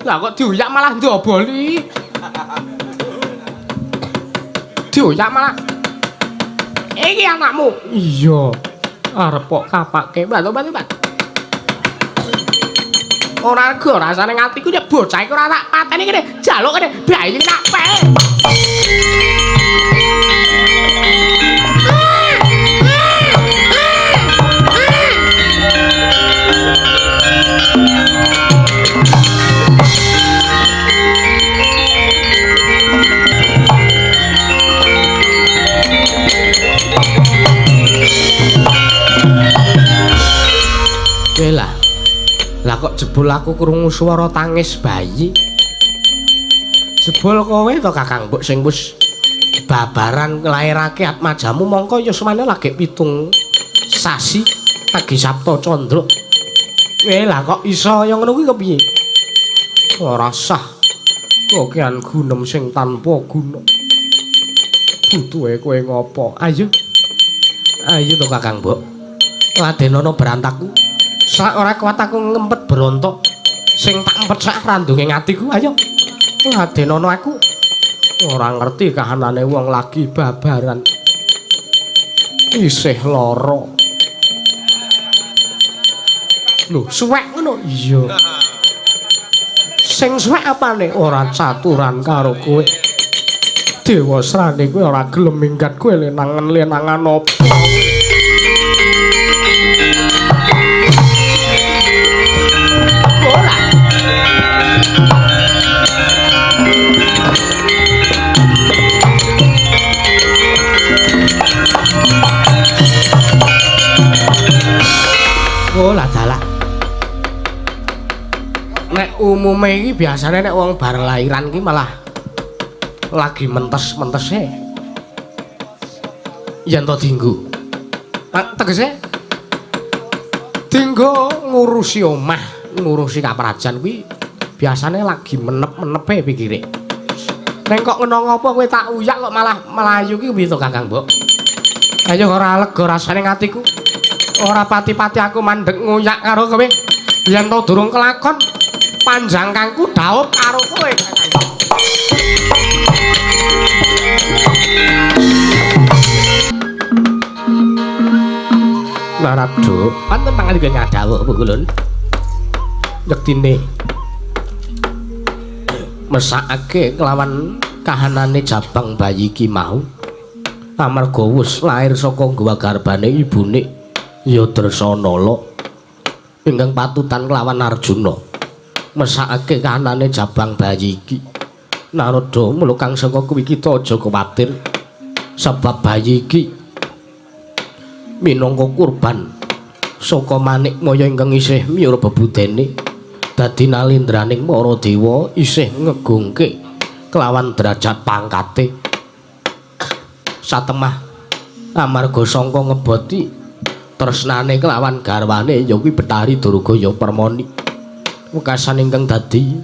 A: Lah kok diuyak malah ndoboli. Diuyak malah. Iki anakmu. Iya. Arep kok kapake. Batu-batu, Pak. Ora rega rasane atiku nek bocah iku ora tak pateni kene. Jaluk kene bayi tak pe. Lah, lah kok jebul aku krungu swara tangis bayi. Jebul kowe to Kakang Mbok sing wis babaran nglairake atmajamu mongko yuswane lagi 7 sasi lagi Sabta Candra. Lah kok iso kaya ngono kuwi kepiye? Ora sah. Kokean gunem sing tanpa guna. Butuhe kowe ngopo? Ayo. Ayo to Kakang Mbok. Ladenono berantakku. Sak ora kuat aku ngempet berontok. Sing tak empet sak randunge atiku. Ayo. Ladenono aku. Ora ngerti kahanane wong lagi babaran. Isih lara. Lho, suwek ngono? Iya. Sing suwek apane? Ora caturan karo kowe. Dewasrane kowe ora gelem minggat kowe lenangan-lenangan apa? Ora. Oh lah dalah. Nek umume iki biasane nek wong bar lairan ki malah lagi mentes-mentese. Yen to dinggo. Tegese dinggo ngurusi omah, ngurusi kaprajan kuwi biasane lagi menep-menepe pikire. Nek kok ngono ngopo kowe tak uyak kok malah melayu ki piye to Kakang Mbok? Ayo ora lega rasane atiku. Ora pati-pati aku mandek nguyak karo kowe. Yen to durung kelakon panjang kangku dhaup karo kowe. Narada, wonten pangandika ngadhawuh Pukulun. Yektine mesakake kelawan kahanane jabang bayi ki mau. Amarga wis lair saka nggawa garbane ibune ya Dresanala ingkang patutan kelawan Arjuna. Mesakake kahanane jabang bayi iki. Narada, mula kang saka kuwi kita aja kuwatir sebab bayi iki minangka kurban saka manikmaya ingkang isih miyara bebudene dadi nalindraning para dewa isih ngegungke kelawan derajat pangkate. Satemah amarga sangka ngeboti tresnane kelawan garwane ya kuwi Betari Durga ya Permoni. Wekasan ingkang dadi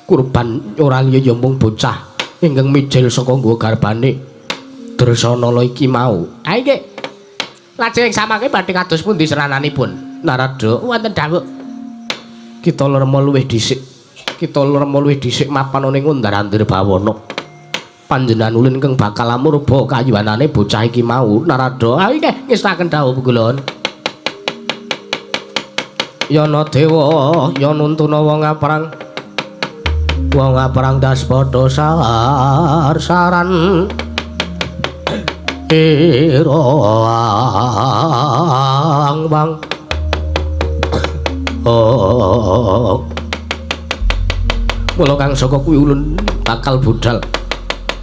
A: kurban ora liya ya mung bocah ingkang mijil saka nggawa garbane Dresanala iki mau. Ha iki lajeng samangke badhe kados pundi serananipun? Narada, wonten dawuh. Kita lerma luwih dhisik. Kita lerma luwih dhisik mapan ning Undar-andir Bawana. Panjenengan ulun ingkang bakal amurba kayuwanane bocah iki mau Narada. Ha nggih ngestaken dawuh kula. Yana dewa ya nuntuna wong aprang. Wong aprang das padha sar-saran. Ira ang bang. Oh. Mula kang saka kuwi ulun bakal budhal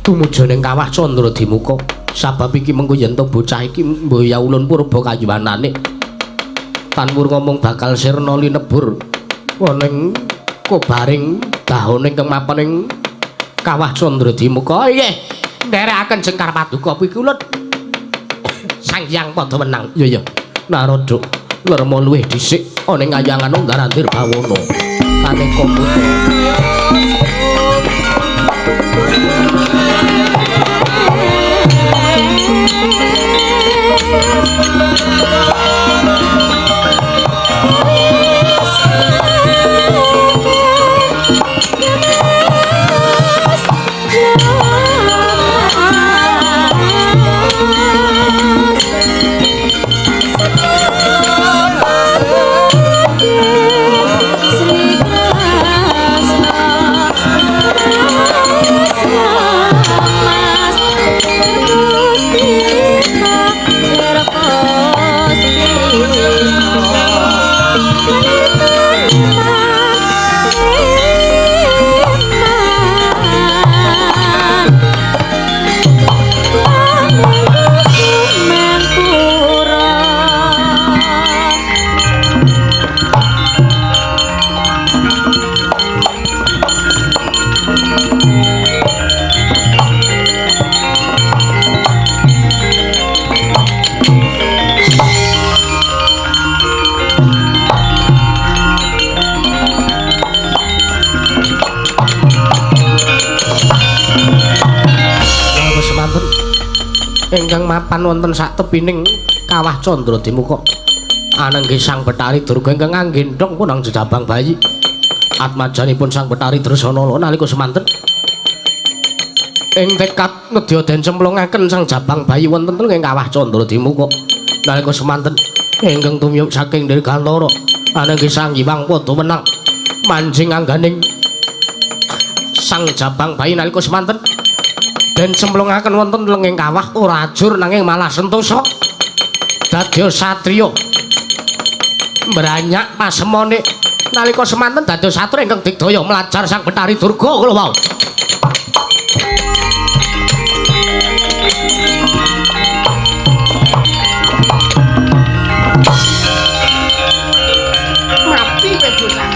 A: tumuju ning kawah Candra Dimuka. Sabab iki mengko yen to bocah iki mboya ulun purba kayuwanane. Tanwur ngomong bakal sirna linebur ning kobaring dahone ingkang mapan ing kawah Candra Dimuka. Nggih, nderekaken jengkar paduka pikulun. Sang Hyang padha menang. Iya iya. Narada lerma luwih dhisik ana ing kayangan Unggarandir Bawana. Kaneka putra. Ingkang mapan wonten sak tepining kawah Candra Dimuka anenggih Sang Bathari Durga ingkang nggendhong punang jejabang bayi. Atmajanipun Sang Bathari Dresanala nalika semanten ing tekad nedya den cemplungaken sang jabang bayi wonten ing kawah Candra Dimuka. Nalika semanten ingkang tumiyup saking dirgantara anenggih Sang Hyang padha menang manjing angganing sang jabang bayi nalika semanten den cemplungaken wonten lenging kawah ora ajur nanging malah sentosa dadya satriya mbranyak pasemone nalika semanten dados satriya ingkang digdaya mlajar Sang Bathari Durga kula wau. Mati kowe bocah.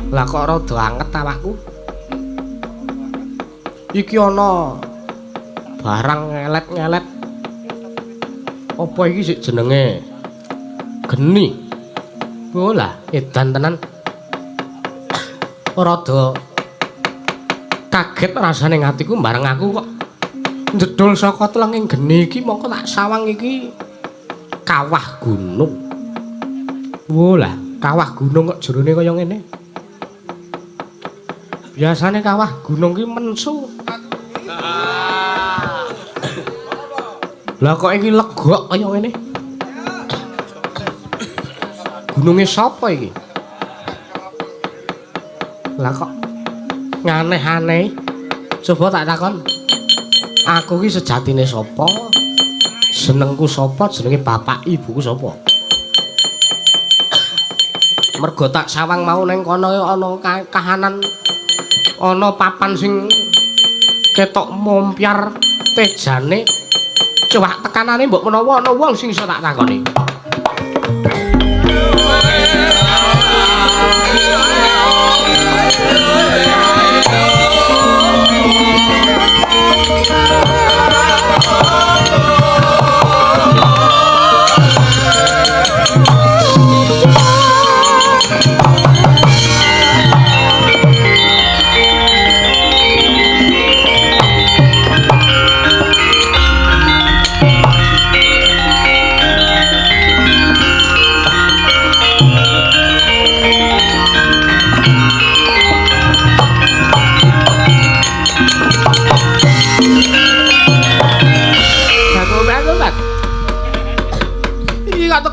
A: Lah kok rada anget awakku. Iki ana barang ngelet-ngelet. Apa iki sik jenenge? Geni. Bolah, edan tenan. Rada kaget rasane atiku bareng aku kok njedul saka telenging geni iki mongko tak sawang iki kawah gunung. Wolah, kawah gunung kok jerone kaya ngene. Biasane kawah gunung ki mensu. Lah kok iki legok kaya ngene. Gununge sapa iki? Lah kok nganeh-aneh. Coba tak takon. Aku ki sejatine sapa? Jenengku sapa? Jenenge bapak ibuku sapa? Mergo tak sawang mau neng kono ana kahanan ana papan sing ketok mompyar tejane. Coba tekanane mbok menawa ana wong sing iso tak takoni.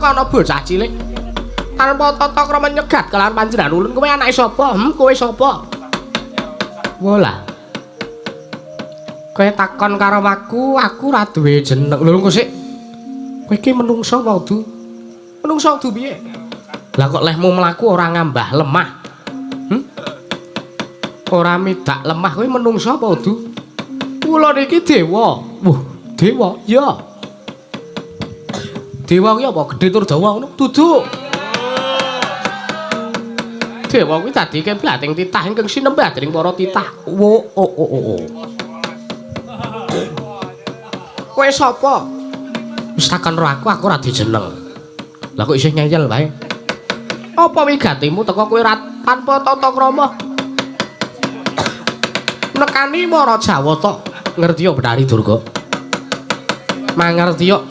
A: Ana bocah cilik tanpa tata krama nyegat kelawan panjenengan ulun. Kowe anake sapa? Kowe sapa? Wolah. Kowe takon karo aku, aku ora duwe jeneng. Lho engko sik. Kowe iki menungso apa udu? Menungso udu piye? Lah kok lehmu mlaku ora ngambah lemah? Ora midak lemah kowe menungso apa udu? Kula niki dewa. Wuh, dewa? Ya. Dewa kuwi apa? Gedhe tur dawa ngono? Dudu. Dewa kuwi dadi kiblating titah ingkang sinembah dening para titah. Wo o o o. Kowe sapa? Wis takon karo aku, aku ora dijeneng. Lah kok isih ngeyel wae. Apa wigatimu teko kowe ora tanpa tata krama? Nekani Mara Jawata. Ngerti yo Bathari Durga? Mangerti yo.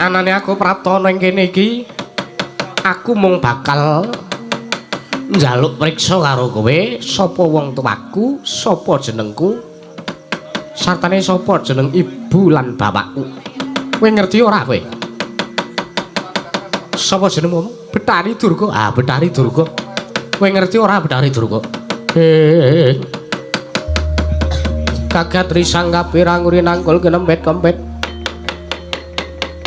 A: Anane aku prapta nang kene iki, aku mung bakal njaluk priksa karo kowe, sapa wong tuaku, sapa jenengku, sartane sapa jeneng ibu lan bapakku. Kowe ngerti ora kowe? Sapa jenengmu? Bathari Durga. Ah, Bathari Durga. Kowe ngerti ora Bathari Durga? Kagat risang kapirang nguri nangkul kenempet-kempet.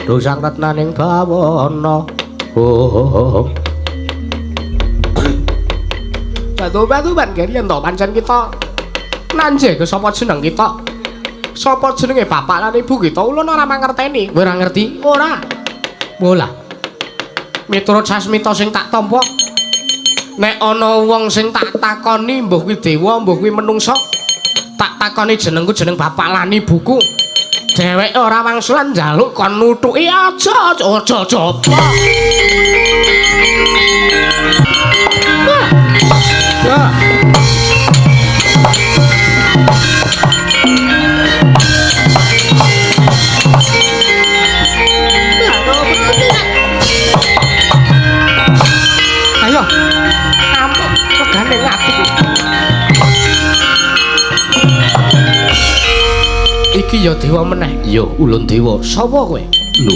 A: Dosang ratnaning bawana. Oh. Batu-batuan kene yen to pancen kita nanje ke sapa jeneng kita? Sapa jenenge bapak lan ibu kita? Ulun ora mangerteni. Kowe ora ngerti? Ora. Bolah. Miturut sasmita sing tak tampa, nek ana wong sing tak takoni mbuh kuwi dewa, mbuh kuwi menungsa, tak takoni jenengku, jeneng bapak lan ibuku, dheweke ora wangsulan njaluk kon nuthuki. Aja aja aja. Ya. Ayo. Amuk regane atiku. Iki ya dewa meneh. Ya ulun dewa. Sapa kowe? Lho.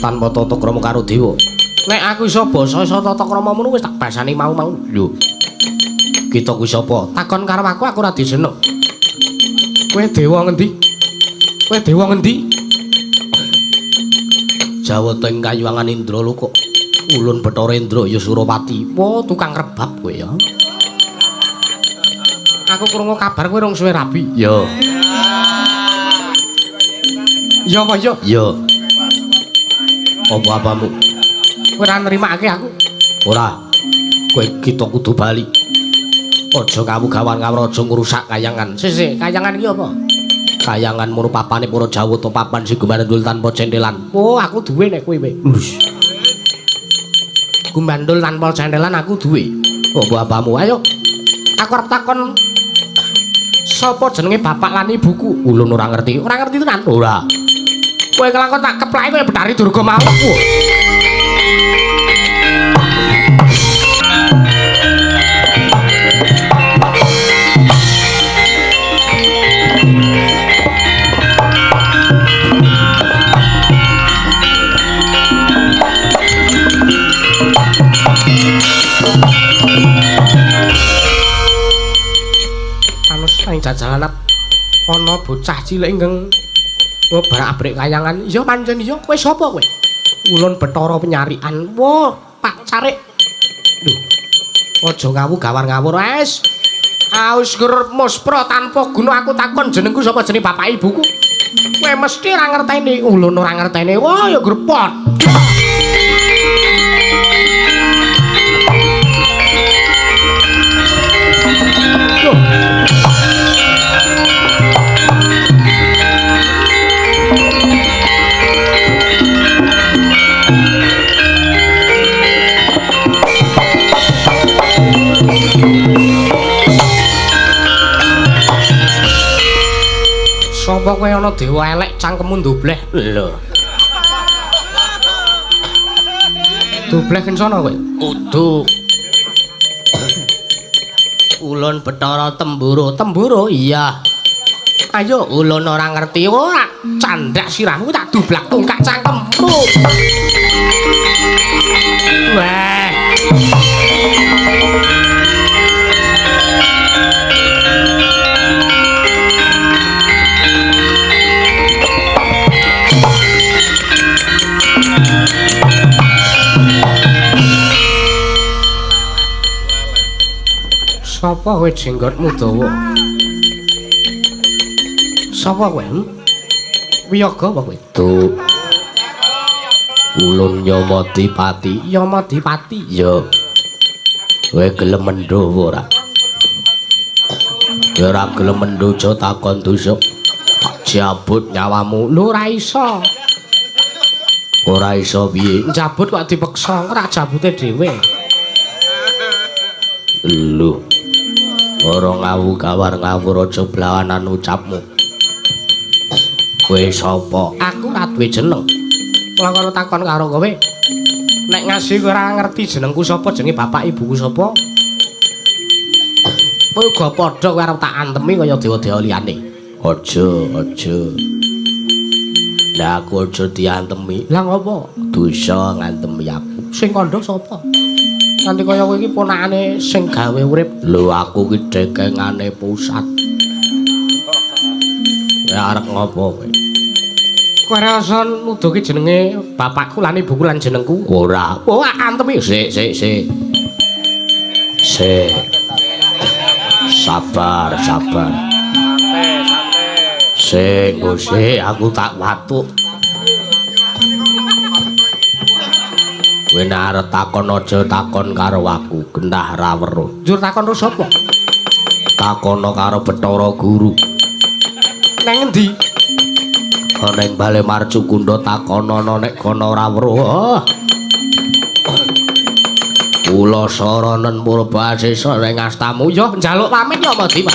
A: Tanpa tata krama karo dewa. Nek aku iso basa iso tata krama ngono wis tak basani mau-mau. Lho. Kita kuwi sapa? Takon karo aku, aku ora dijeneng. Kowe dewa ngendi? Kowe dewa ngendi? Jawata ing kayuwangan Indraloka. Ulun Bathara Indra ya Surapati. Wah, tukang rebab kowe ya. Aku krungu kabar kowe rong suwe rabi. Ya. Ya apa ya? Ya. Apa-apamu? Kowe ora nrimake aku? Ora. Kowe kita kudu bali. Aja kawugawan kawraja ngrusak kayangan. Sik, kayangan iki apa? Kayangan muru papane para Jawata, papan sing gumanendul tanpa centelan. Oh, aku duwe nek kowe. Gumandul tanpa cantelan aku duwe. Oh, bapamu ayo. Aku arep takon sapa jenenge bapak lan ibuku? Ulun ora ngerti. Ora ngerti tenan? Ora. Kowe kelakon tak keplake kowe Betari Durga mau. Ing jajalan ana bocah cilik ingkang ngobrak-abrik kayangan. Iya pancen iya. Kowe sapa kowe? Ulun Bathara Penyarikan. Wah, Pak Carik. Lho. Aja ngawu gawar ngawur wis. Aus gur muspra tanpa guna aku takon jenengku sapa jenenge bapak ibuku. Kowe mesti ora ngerteni. Ulun ora ngerteni. Wah, ya gur padha. Sapa kowe ana dewa elek cangkemmu ndobleh? Lho. Dobleh kencana kowe? Kudu. Ulun Bathara Temburu. Temburu? Iya. Ayo ulun ora ngerti ora. Candhak sirahmu tak dublak tungkak cangkemmu. Wah. Sapa kowe jenggotmu dawa? Sapa kowe? Wiyaga apa kowe? Duh. Ulun Yamadipati. Yamadipati? Ya. Kowe gelem mendho apa ora? Ya ora gelem mendho aja takon dosa. Tak jabut nyawamu. Lho ora iso. Ora iso piye? Njabut kok dipeksa, ora jabute dhewe. Lho. Ora ngawu gawar ngawur aja blawanan ucapmu. Kowe sapa? Aku ora duwe jeneng. Kula kono takon karo kowe. Nek ngasih kowe ora ngerti jenengku sapa, jenenge bapak ibuku sapa? Kowe uga padha kowe arep tak antemi kaya dewa-dewa liyane. Aja, aja. Lah aku aja diantemi. Lah ngopo? Dosa ngantemi aku. Sing kandha sapa? Nanti kaya kowe iki ponakane sing gawe urip. Lho aku ki dekengane pusat. Ya arep ngopo kowe? Kowe ora iso nuduhke jenenge bapakku lan ibuku lan jenengku? Ora. Oh, antemi. Sik, sik, sik. Sik. Sabar, sabar.
B: Santai, santai.
A: Sik, nggo sik aku tak watuk. Kowe nek arep takon aja takon karo aku, genah ra weruh. Njur takon karo sapa? Takono karo Bathara Guru. Nang endi? Ana ing Bale Marcukunda takonono nek kono ora weruh. Oh. Kula saranen purbasesa ing astamu. Ya njaluk pamit ya Madipan.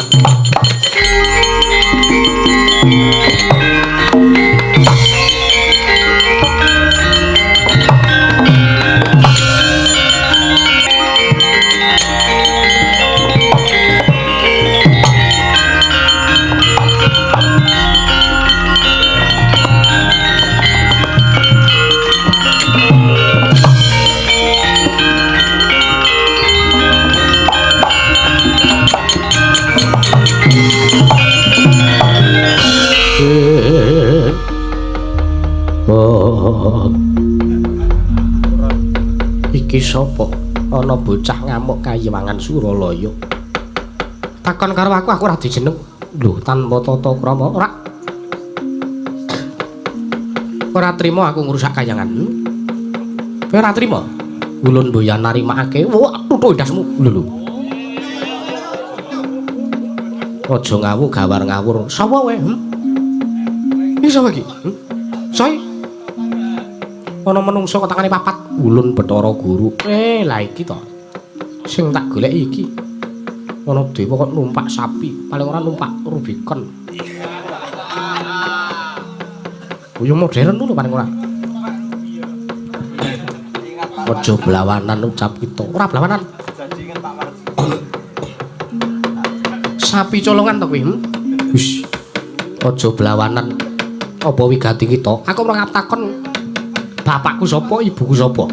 A: Oh. Iki sapa? Ana bocah ngamuk kayiwangan Suralaya. Takon karo aku, aku ora dijeneng. Lho, tanpa tata krama ora. Ora trima aku ngrusak kayangan. Kowe ora trima? Ulun mboyan narimakake. Wah, tutuk ndasmu. Lho lho. Aja ngawu gawar ngawur. Sapa kowe? Iki sapa iki? Soy. Ana menungsa kok tangane papat. Ulun Bathara Guru. Lah iki to. Sing tak goleki iki. Ana dewa kok numpak sapi, paling ora numpak Rubicon. Yo modern lho paling ora. Aja blawanan ucap kita. Ora blawanan. Sapi colongan to kuwi? Wis. Aja blawanan. Apa wigati kita? Aku ora takon bapakku sapa, ibuku sapa.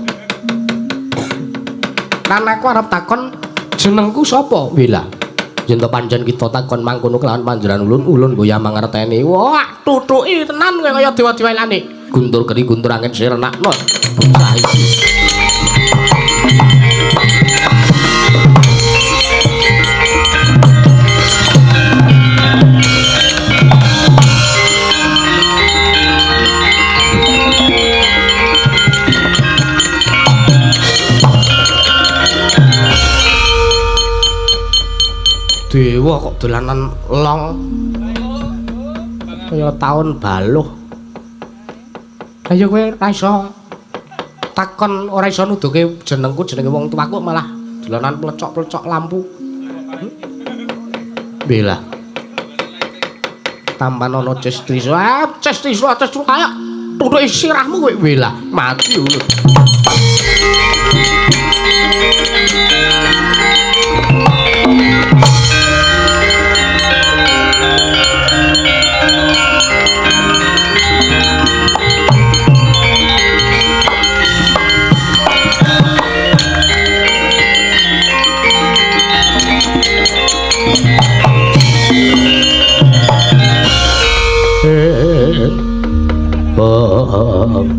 A: Lan aku arep takon jenengku sapa? Wila. Yen to pancen kita takon mangkono kelawan panjenengan ulun, ulun goyah mangerteni. Wah, tutuki tenan kowe kaya dewa-dewa ilane. Guntur geni guntur angin sirnakno. Bocah iki. Dewa kok dolanan long kaya taun baluh. Ayo kowe ora iso takon, ora iso nuduhke jenengku jenenge wong tuaku malah dolanan plecok-plecok lampu. Bela. Tampan ana Cestriswa, Cestriswa, Cestriswa kaya tutuke sirahmu kowe bela, mati ulun.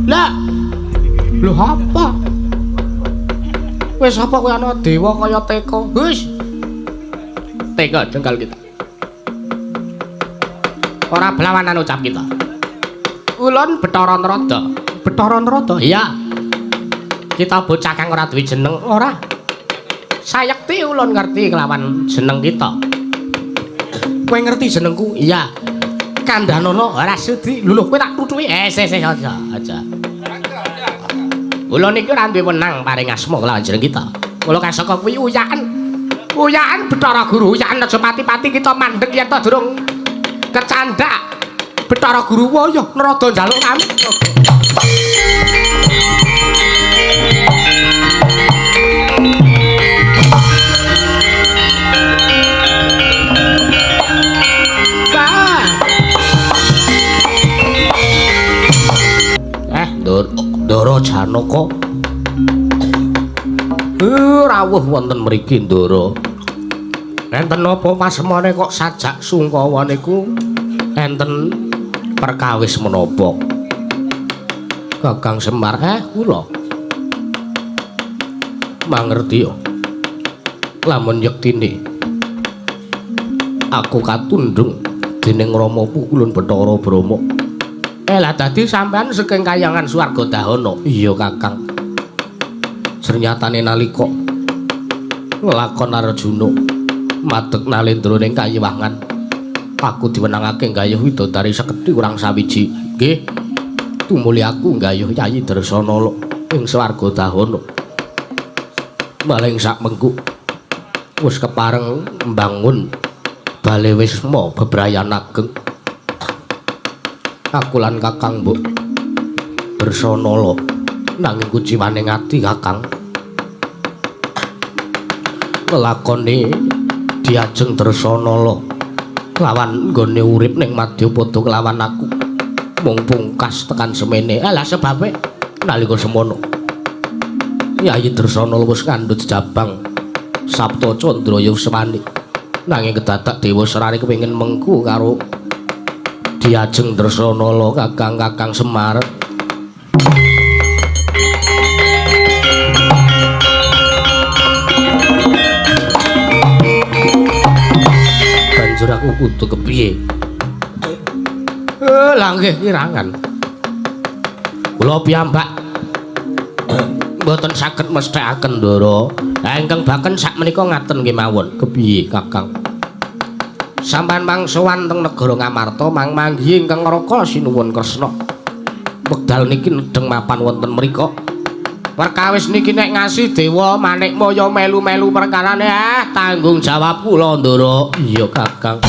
A: Lah, lho apa? Wis apa kowe ana dewa kaya teko? Wis. Teko jengkal kita. Ora blawanan ucap kita. Ulun Bathara Narada. Bathara Narada? Iya. Kita bocah kang ora duwe jeneng, ora. Sayekti ulun ngerti kelawan jeneng kita. Kowe ngerti jenengku? Iya. Kandhanono ora sudi. Lho lho kowe tak tutuki. Sih aja, aja. Ulun iki ora duwe wenang paring asma kelawan jeneng kita. Kula kasaka kuwi uyaken. Uyaken Bathara Guru, uyaken aja pati-pati kita mandeg yen to durung kecandak. Bathara Guru waya Narada njaluk pamit. Ndara Janaka. Rawuh wonten mriki Ndara. Enten napa pasemone kok sajak sungkawa niku enten perkawis menapa? Kakang Semar, kula mangerti yo. Lamun yektine aku katundhung dening Rama Pukulun Bathara Brahma. Lah dadi sampean saking kayangan swarga dahana. Iya Kakang. Sernyatane nalika nglakon Arjuna madeg nalendra ning kayiwangan, aku diwenangake nggayuh widodari sekedhi kurang sawiji. Nggih. Tumuli aku nggayuh Yayi Dresanala ing swarga dahana. Maling sak mengku wis kepareng mbangun bale wisma bebrayan ageng. Aku lan Kakang Mbok Dresanala nanging kuciwane ati Kakang. Lelakone diajeng Dresanala kelawan nggone urip ning madyapada kelawan aku mung pungkas tekan semene. Lah sebabe nalika semono Yayi Dresanala wis ngandhut jabang Sabta Candra Yuswani, nanging kedadak Dewa Serani kepengin mengku karo diajeng Dresanala Kakang-kakang Semar. Banjur aku kudu kepiye? Lah nggih kirangan. Kula piyambak mboten saged mesthekaken Ndara. Lah ingkang baken sakmenika ngaten kemawon. Kepiye Kakang? Sampeyan mangsowan teng negara Ngamarta mang manggihi ingkang Raka sinuwun Kresna. Wekdal niki nedheng mapan wonten mriku. Perkawis niki nek ngasih dewa Manikmaya melu-melu perkarane tanggung jawab kula Ndara. Iya Kakang.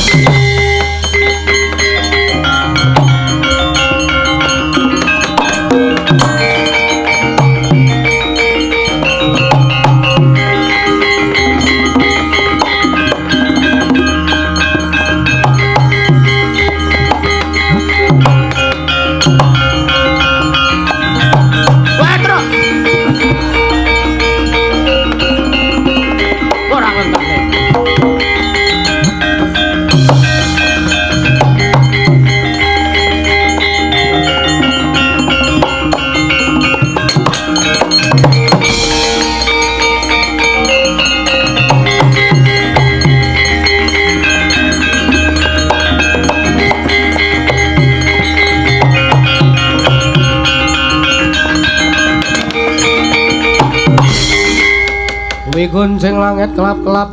A: Guncing langit kelap-kelap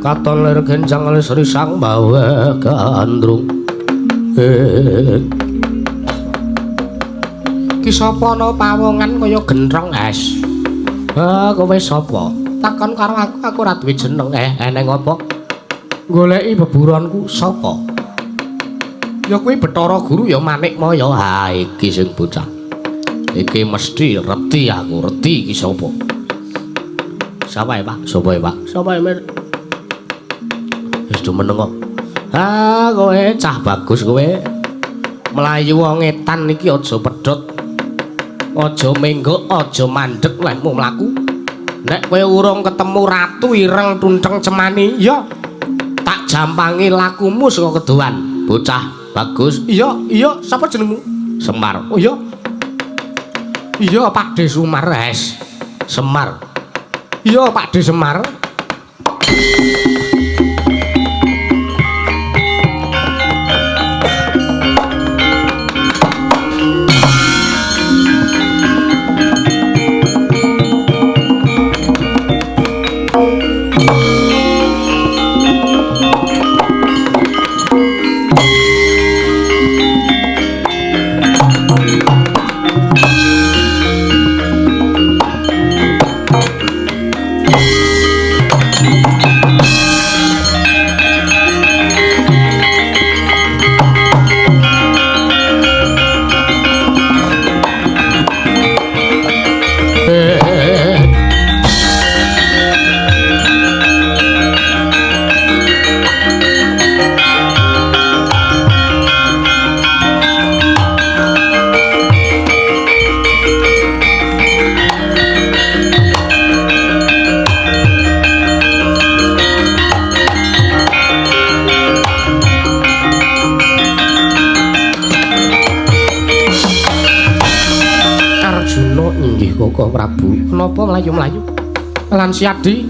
A: katon lir genjang sri sang bawa gandrung. Ki sapa ana pawongan kaya gentrong es? Kowe sapa? Takon karo aku, aku ora duwe jeneng. Eneng apa? Goleki beburonku sapa? Ya kuwi Bathara Guru ya Manikmaya. Ha iki sing bocah. Iki mesti reti aku, reti iki sapa. Sapa ya, Pak? Sapa ya, Pak? Sapa ya, Mir? Wis do meneng kok. Ah, kowe cah bagus kowe. Mlayu wong etan iki aja pedhot. Aja menggok, aja mandeg lehmu mlaku. Nek kowe urung ketemu ratu ireng tunteng cemani, ya tak jampangi lakumu saka kedowan. Bocah bagus. Iya, iya, sapa jenengmu? Semar. Oh iya. Iya, Pakde Sumar. Es. Semar. Iya, Pakde Semar. Koko Prabu, kenapa mlayu-mlayu? Lan Siadi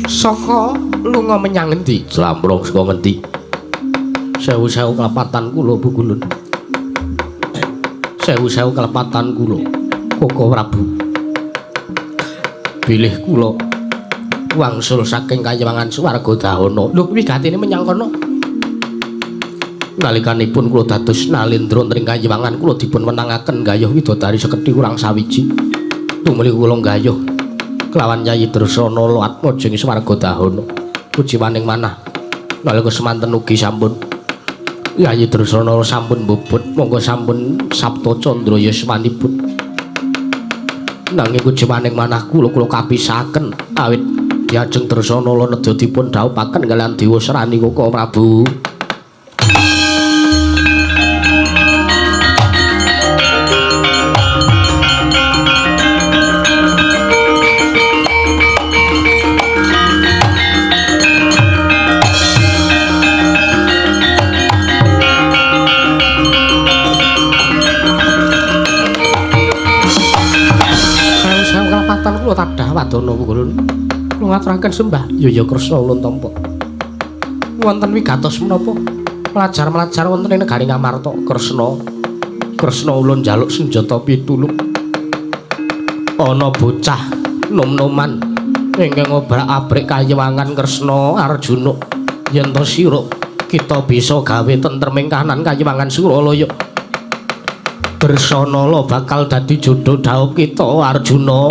A: saka lunga menyang ngendi? Jlambrong saka ngendi? Sewu-sewu kelepatan kula Bugulun. Sewu-sewu kelepatan kula Koko Prabu. Bilih kula wangsul saking kayiwangan swarga dahana. Lho kuwi gatine menyang kono. Nalikanipun kula dados nalendra ing kayiwangan kula dipun wenangaken gayuh widodari sekedhi kurang sawiji. Tumuli kula gayuh kelawan Yayi Dresanala Atmaja ing swarga dahana. Kujiwaning manah nalika semanten ugi sampun Yayi Dresanala sampun mbubut monggo sampun Sabta Candra yuswanipun. Nanging kujiwaning manah kula kula kapisahaken awit Diajeng Dresanala nedha dipun dhawuhaken kaliyan Dewa Srani Koko Prabu. Kula tadah wadana pungkulun. Kula ngaturaken sembah Yaya Kresna ulun tampa. Wonten wigatos menapa mlajar-mlajar wonten ing negari Ngamarta Kresna. Kresna ulun njaluk senjata pitulung. Ana bocah nom-noman ingkang obrak-abrik kayiwangan Kresna Arjuna. Yen to sira kita bisa gawe tentreming kahanan kayiwangan Suralaya. Dresanala bakal dadi jodho dhaup kita Arjuna.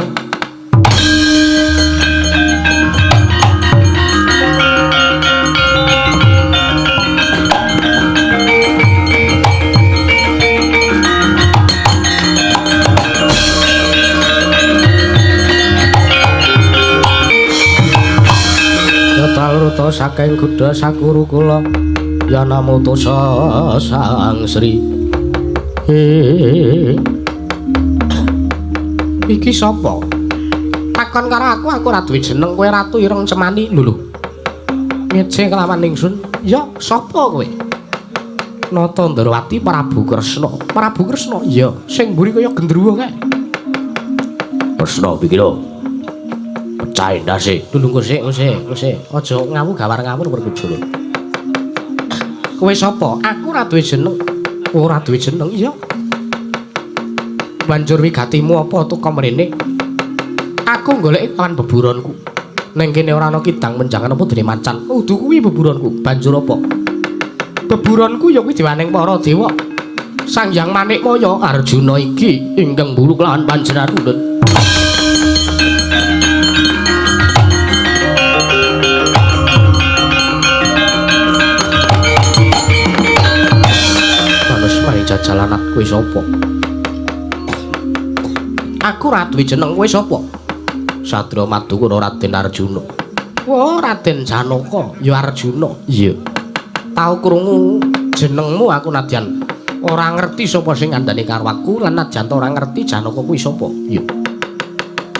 A: Ruta saking gudha sakuru kula yanamutusa Sang Sri. Iki sapa? Takon karo aku, aku ora duwe jeneng, kowe ratu ireng cemani lho lho. Ngece kelawan ingsun. Ya, sapa kowe? Nata Ndrawati Prabu Kresna. Prabu Kresna? Iya, sing mburi kaya gendruwo kae. Kresna pikira. Pecah ndase. Lho lho sik, sik, sik. Aja ngawu gawar ngawur perkujul. Kowe sapa? Aku ora duwe jeneng. Ora duwe jeneng, iya. Banjur wigatimu apa tuka mrene? Aku goleki kawan beburonku. Ning kene ora ana kidang menjangan apa dene macan. Kudu kuwi beburonku. Banjur apa? Beburonku ya kuwi diwaning para dewa. Sang Hyang Manikmaya Arjuna iki ingkang mburu kelawan panjenengan ulun. Jalanat kowe sapa? Aku ora duwe jeneng, kowe sapa? Satria Madukara Raden Arjuna. Oh, Raden Janaka, ya Arjuna. Iya. Tau krungu jenengmu aku nadyan ora ngerti sapa sing ngandani karo aku lan nadyan ora ngerti Janaka kuwi sapa. Iya.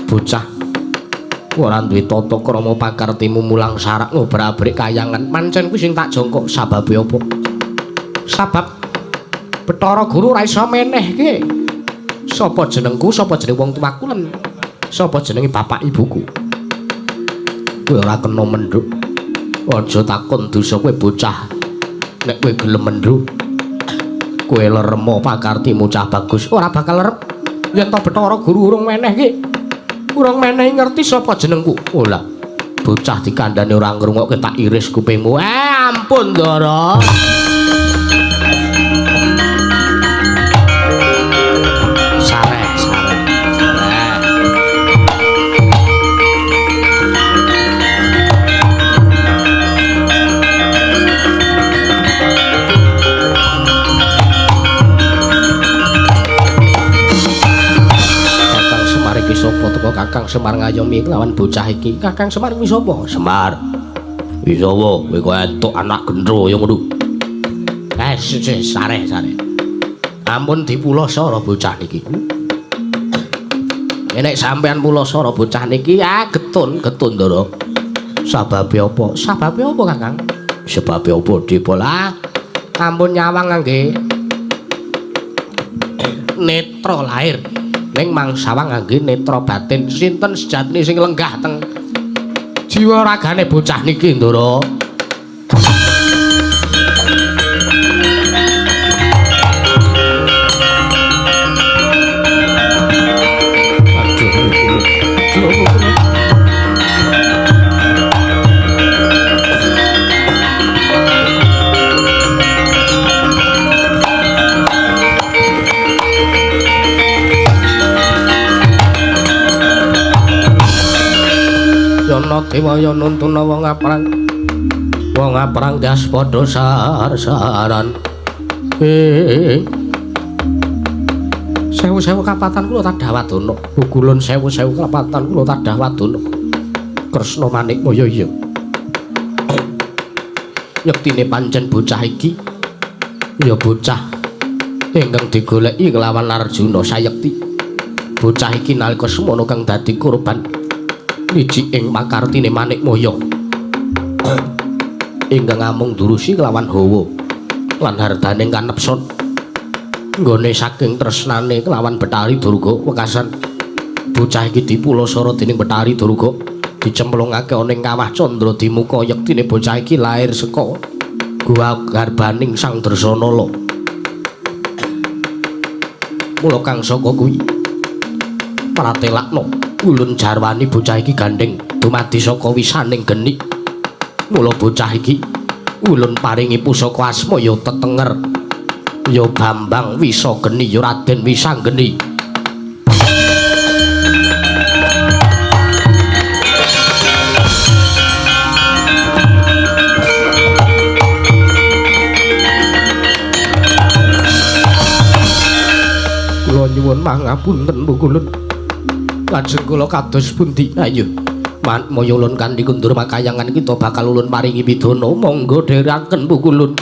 A: Bocah ora duwe tata krama pakartimu mulang sarak ngobrak-abrik kayangan. Pancen kuwi sing tak jongkok sababe apa? Sabab Bathara Guru ora iso menehke sapa jenengku, sapa jeneng wong tuaku lan sapa jenenge bapak ibuku. Kowe ora kena mendhuk. Aja takon dosa kowe bocah. Nek kowe gelem mendhuk, kowe leremo pakartimu cah bagus. Ora bakal lerep yen to Bathara Guru urung menehke. Urung menehi ngerti sapa jenengku. Oh lah, bocah dikandhani ora ngrungokke tak iris kupingmu. Ampun, Ndara. Kakang Semar ngayomi lawan bocah iki. Kakang Semar kuwi sapa? Semar. Kuwi sapa? Kowe kok entuk anak gendro ya ngono. Sareh, sareh. Ampun dipulasara bocah niki. Nek sampean pulasara bocah niki, ah getun, getun Ndara. Sababe apa? Sababe apa, Kakang? Sebabe apa dipola? Ampun nyawang ngangge netra lahir. Ning mangsawang ngangge netra batin. Sinten sejatine sing lenggah teng jiwa ragane bocah niki, Ndara? Dewa ya nuntuna wong aprang. Wong aprang das padha sar-saran. Sewu-sewu kapatan kula tadah wadana. Gugulun sewu-sewu kapatan kula tadah wadana. Kresna Manikmaya iya. Yektine pancen bocah iki ya bocah ingkang digoleki kelawan Arjuna sayekti. Bocah iki nalika semono kang dadi korban niji ing pakartine Manikmaya ingkang amung durusi kelawan hawa lan hardaning kanepson nggone saking tresnane kelawan Bathari Durga wekasan bocah iki dipulasara dening Bathari Durga dicemplungake ana ing kawah Candra Dimuka. Yektine bocah iki lair saka guwa garbaning Sang Dresanala. Mula kang saka kuwi pratelakna ulun jarwani bocah iki gandheng dumadi saka wisaning geni. Mula bocah iki ulun paringi pusaka asma ya tetenger. Ya Bambang Wisageni, ya Raden Wisanggeni. Kula nyuwun mangapunten Pukulun. Lajeng kula kados pundi? Ayo. Maya ulun kanthi kundur makayangan kita bakal ulun paringi pidana. Monggo dherekaken Pukulun.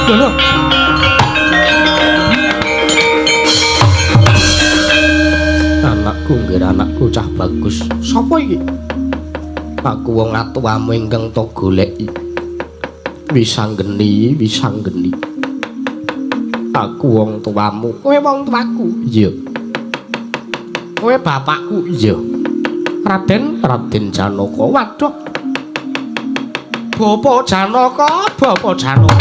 A: Lho. Anakku nggih anakku cah bagus. Sapa iki? Aku wong atuwamu ingkang tak goleki. Wisanggeni, Wisanggeni. Aku wong tuamu. Kowe wong tuaku? Iya. Kowe bapakku? Iya. Raden, Raden Janaka. Waduh. Bapak Janaka, Bapak Janaka.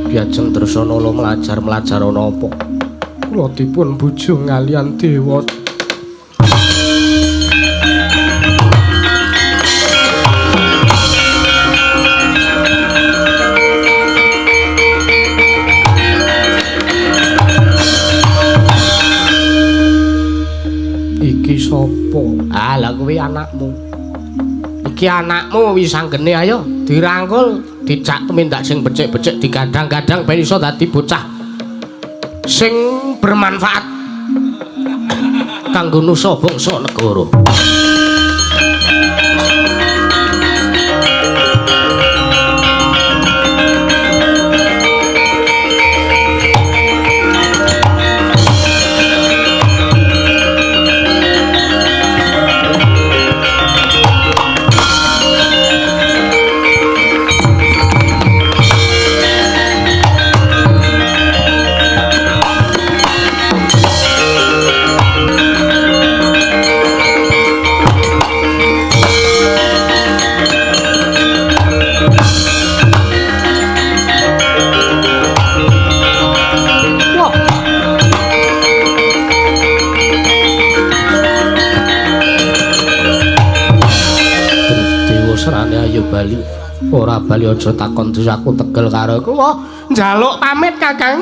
A: Diajeng Dresanala mlajar-mlajar ana apa? Kula dipun bujung kaliyan dewa. Iki sapa? Ah, lha kuwi anakmu. Iki anakmu Wisanggeni, ayo dirangkul, dijak tumindak sing becik-becik, digandang-gandang ben iso dadi bocah sing bermanfaat kanggo nusa bangsa negara. Bali ora bali aja takon terus aku tegel karo iku. Wah, njaluk pamit Kakang.